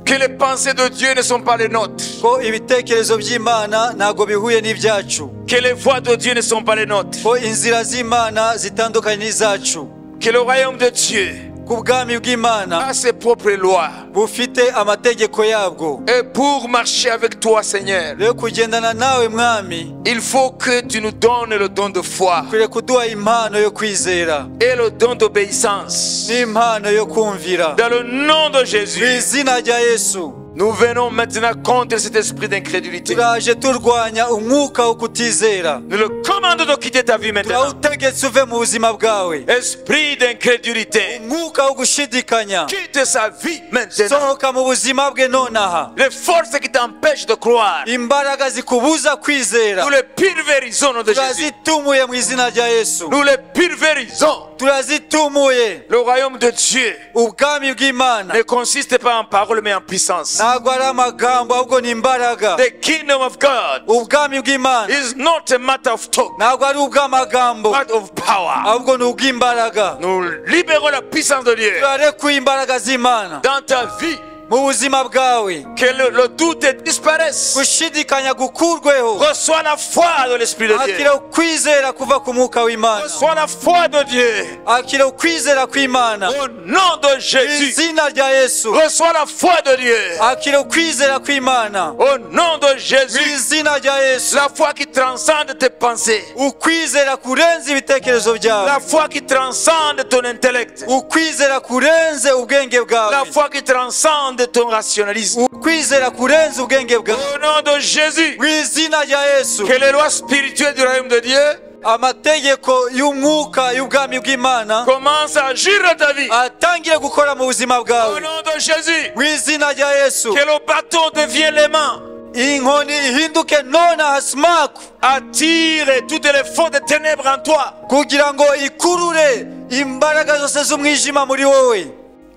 Speaker 1: Que les pensées de Dieu ne sont pas les nôtres.
Speaker 2: Ko ibitekerezo by'Imana ntabwo bihuye n'ibyacu.
Speaker 1: Que les voies de Dieu ne sont pas les nôtres.
Speaker 2: Ko inzira z'Imana zitandukanye n'izacu.
Speaker 1: Que le royaume de Dieu
Speaker 2: Ku bwami bw'Imana
Speaker 1: a ses propres lois.
Speaker 2: Bufite amategeko yabwo.
Speaker 1: Et pour marcher avec toi, Seigneur,
Speaker 2: Rero kugendana nawe mwami,
Speaker 1: il faut que tu nous donnes le don de foi
Speaker 2: ukwiriye kuduha impano yo kwizera
Speaker 1: et le don d'obéissance.
Speaker 2: N'impano yo kumvira.
Speaker 1: Dans le nom de
Speaker 2: Mu
Speaker 1: Jésus,
Speaker 2: izina rya Yesu,
Speaker 1: nous venons maintenant contre cet esprit d'incrédulité.
Speaker 2: Turaje turwanya umwuka wo kutizera.
Speaker 1: Nous le commandons de quitter ta vie maintenant.
Speaker 2: Turawutegetse uve mu buzima bwawe.
Speaker 1: Esprit d'incrédulité,
Speaker 2: Umwuka wo gushidikanya,
Speaker 1: quitte sa vie maintenant.
Speaker 2: Sohoka mu buzima bwe nonaha.
Speaker 1: Les forces qui t'empêchent de croire,
Speaker 2: Imbaraga zikubuza kwizera,
Speaker 1: nous les pulvérisons au nom de Jésus.
Speaker 2: Turazitumuye mu izina rya Yesu.
Speaker 1: Nous les pulvérisons.
Speaker 2: Turazitumuye.
Speaker 1: Le royaume de Dieu
Speaker 2: Ubwami bw'Imana
Speaker 1: ne consiste pas en parole mais en puissance.
Speaker 2: Ntabwo ari amagambo ahubwo ni imbaraga.
Speaker 1: The kingdom of God
Speaker 2: Ubwami bw'Imana
Speaker 1: is not a matter of talk,
Speaker 2: ntabwo ari ubw'amagambo
Speaker 1: but of power.
Speaker 2: Ahubwo ni ubw'imbaraga.
Speaker 1: Nous libérons la puissance de Dieu
Speaker 2: Turarekuye imbaraga z'Imana
Speaker 1: dans ta vie.
Speaker 2: Mu buzima bwawe.
Speaker 1: Que le doute disparaisse.
Speaker 2: Gushidikanya gukurweho.
Speaker 1: Reçois la foi de l'Esprit de Dieu.
Speaker 2: Akira ukwizera kuva ku mwuka w'Imana.
Speaker 1: Reçois la foi de Dieu.
Speaker 2: Akira ukwizera kw'Imana.
Speaker 1: Au nom de Jésus.
Speaker 2: Izina rya Yesu.
Speaker 1: Reçois la foi de Dieu.
Speaker 2: Akira ukwizera kw'Imana.
Speaker 1: Au nom de Jésus.
Speaker 2: Izina rya Yesu.
Speaker 1: La foi qui transcende tes pensées.
Speaker 2: Ukwizera kurenze ibitekerezo byawe.
Speaker 1: La foi qui transcende ton intellect.
Speaker 2: Ukwizera kurenze ubwenge bwawe.
Speaker 1: La foi qui transcende ton rationalisme.
Speaker 2: Ukwizera kurenze ubwenge bwawe.
Speaker 1: Au nom de Jésus.
Speaker 2: Mu izina rya Yesu.
Speaker 1: Que les lois spirituelles du royaume de Dieu
Speaker 2: Amategeko y'umwuka y'ubwami bw'Imana
Speaker 1: commencent à agir dans ta vie.
Speaker 2: Atangire gukora mu buzima
Speaker 1: Au
Speaker 2: bwawe.
Speaker 1: nom de Jésus.
Speaker 2: Mu izina rya Yesu.
Speaker 1: Que le bâton devienne l'aimant.
Speaker 2: Inkoni ihinduke nonaha sumaku.
Speaker 1: Attire toutes les forces des ténèbres en toi.
Speaker 2: Kugira ngo ikurure imbaraga zose z'umwijima muri wowe.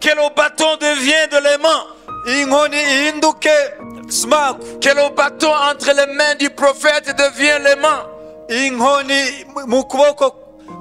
Speaker 1: Que le bâton devienne de l'aimant.
Speaker 2: Inkoni ihinduke sumaku.
Speaker 1: Que le bâton entre les mains du prophète devienne l'aimant.
Speaker 2: Inkoni mu kuboko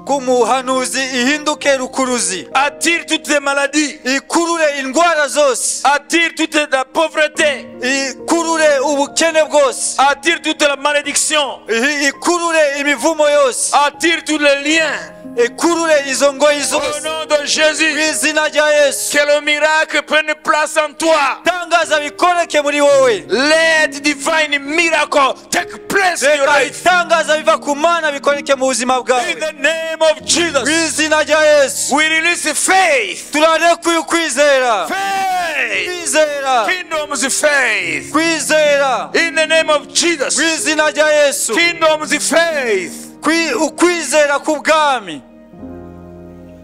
Speaker 2: k'umuhanuzi ihinduke rukuruzi.
Speaker 1: Attire toutes les maladies.
Speaker 2: Ikurure indwara zose.
Speaker 1: Attire toute la pauvreté.
Speaker 2: Ikurure ubukene bwose.
Speaker 1: Attire toute la malédiction.
Speaker 2: Ikurure imivumo yose.
Speaker 1: Attire tous les liens.
Speaker 2: Ikurure izo ngoyi
Speaker 1: Au
Speaker 2: zose.
Speaker 1: nom de Jésus.
Speaker 2: Mu izina rya Yesu.
Speaker 1: Que le miracle prenne place en toi.
Speaker 2: Tangaza bikoreke muri wowe.
Speaker 1: Let divine miracle take place in your
Speaker 2: Reka
Speaker 1: life.
Speaker 2: ibitangaza biva ku Mana bikoreke mu buzima bwawe.
Speaker 1: In the name of
Speaker 2: Mu
Speaker 1: Jesus.
Speaker 2: izina rya Yesu.
Speaker 1: We release faith.
Speaker 2: Turarekuye ukwizera.
Speaker 1: Faith.
Speaker 2: Kwizera.
Speaker 1: Kingdom's faith.
Speaker 2: Kwizera.
Speaker 1: In the name of Jesus.
Speaker 2: Mu izina rya Yesu.
Speaker 1: Kingdom's faith.
Speaker 2: Ukwizera k'ubwami.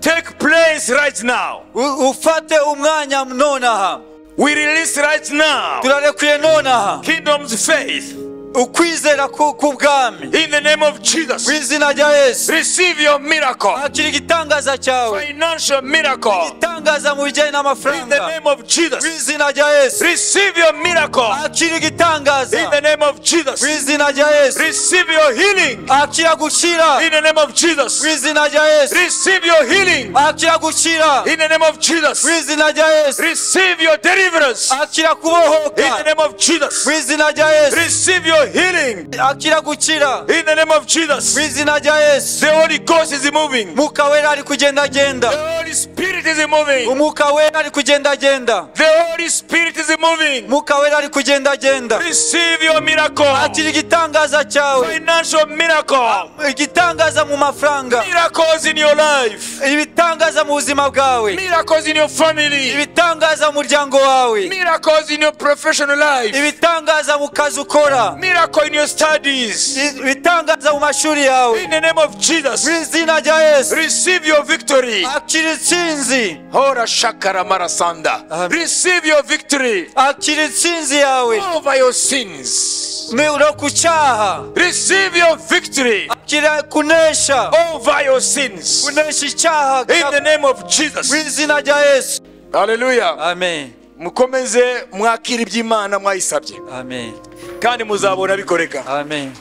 Speaker 1: Take place right now.
Speaker 2: Ufate umwanya nonaha.
Speaker 1: We release right now.
Speaker 2: Turarekuye nonaha.
Speaker 1: Kingdom's faith.
Speaker 2: Ukwizera k'ubwami.
Speaker 1: In the name of Jesus.
Speaker 2: Mu izina rya Yesu.
Speaker 1: Receive your miracle.
Speaker 2: Akira igitangaza cyawe.
Speaker 1: Financial miracle.
Speaker 2: Igitangaza mu bijyanye
Speaker 1: In the
Speaker 2: n'amafaranga.
Speaker 1: name of
Speaker 2: Mu
Speaker 1: Jesus.
Speaker 2: izina rya Yesu.
Speaker 1: Receive your miracle.
Speaker 2: Akira igitangaza.
Speaker 1: In the name of Jesus.
Speaker 2: Mu izina rya Yesu.
Speaker 1: Receive your healing.
Speaker 2: Akira gukira.
Speaker 1: In the name of Jesus.
Speaker 2: Mu izina rya Yesu.
Speaker 1: Receive your healing.
Speaker 2: Akira gukira.
Speaker 1: In the name of Jesus.
Speaker 2: Mu izina rya Yesu.
Speaker 1: Receive your deliverance.
Speaker 2: Akira
Speaker 1: In the
Speaker 2: kubohoka.
Speaker 1: name of Jesus.
Speaker 2: Mu izina rya Yesu.
Speaker 1: Receive your healing.
Speaker 2: Akira gukira.
Speaker 1: In the name of Jesus.
Speaker 2: Mu izina rya Yesu.
Speaker 1: The Holy Ghost is moving.
Speaker 2: Umwuka wera ari kugendagenda.
Speaker 1: The Holy Spirit is moving.
Speaker 2: Umwuka wera ari kugendagenda.
Speaker 1: The Holy Spirit is moving.
Speaker 2: Umwuka wera ari kugendagenda.
Speaker 1: Receive your miracle.
Speaker 2: Akira igitangaza cyawe.
Speaker 1: Financial miracle.
Speaker 2: Igitangaza mu mafaranga.
Speaker 1: Miracles in your life.
Speaker 2: Ibitangaza mu buzima bwawe.
Speaker 1: Miracles in your family.
Speaker 2: Ibitangaza mu muryango wawe.
Speaker 1: Miracles in your professional life.
Speaker 2: Ibitangaza mu kazi ukora.
Speaker 1: Miracle in your studies.
Speaker 2: Ibitangaza mu mashuri yawe.
Speaker 1: In the name of Jesus.
Speaker 2: Mu izina rya Yesu.
Speaker 1: Receive your victory.
Speaker 2: Akira intsinzi.
Speaker 1: Ora shakara marasanda.
Speaker 2: Amen.
Speaker 1: Receive your victory
Speaker 2: Akira intsinzi yawe.
Speaker 1: over your sins.
Speaker 2: No ku cyaha.
Speaker 1: Receive your victory
Speaker 2: Akira kunesha.
Speaker 1: over your sins.
Speaker 2: Kunesha icyaha.
Speaker 1: In the name of Jesus.
Speaker 2: Mu izina rya Yesu.
Speaker 1: Hallelujah.
Speaker 2: Amen.
Speaker 1: Mukomeze mwakira iby'Imana mwayisabye.
Speaker 2: Amen.
Speaker 1: Kandi muzabona bikoreka.
Speaker 2: Amen.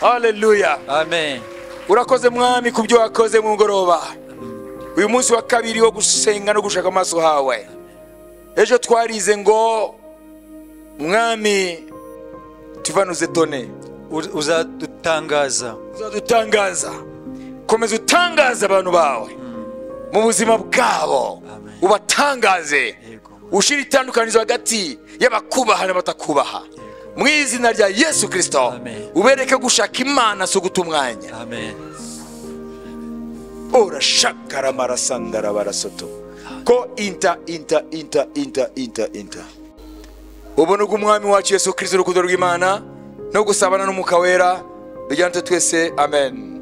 Speaker 1: Hallelujah.
Speaker 2: Amen.
Speaker 1: Urakoze mwami kubyo wakoze mu ngoroba. Uyu munsi wa kabiri wo gusenga no gushaka amaso hawe. Ejo twarize ngo mwami tuvanuze tone.
Speaker 2: Uzadutangaza.
Speaker 1: Uzadutangaza. Komeza utangaza abantu bawe mu buzima bwabo.
Speaker 2: Amen.
Speaker 1: Ubatangaze.
Speaker 2: Yego.
Speaker 1: Ushyire itandukanizo hagati y'abakubaha n'abatakubaha, mu izina rya Yesu Kirisito.
Speaker 2: Amen.
Speaker 1: Ubereke gushaka Imana si uguta umwanya.
Speaker 2: Amen.
Speaker 1: Orashakaramarasandara ko inta inta inta inta inta inta. Ubuntu bw'Umwami wacu Yesu Kirisito, urukundo rw'Imana no gusabana n'Umwuka Wera bijyana natwe twese. Amen,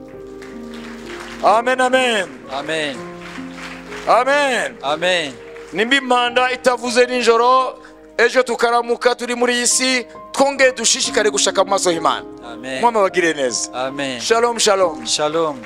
Speaker 1: amen, amen.
Speaker 2: Amen.
Speaker 1: Amen.
Speaker 2: Amen.
Speaker 1: Nimba impanda itavuze nijoro, ejo tukaramuka turi muri iyi si, twongere dushishikare gushaka mu maso y'Imana.
Speaker 2: Amen.
Speaker 1: Mwami abagirire neza.
Speaker 2: Amen.
Speaker 1: Shalom, shalom.
Speaker 2: Shalom.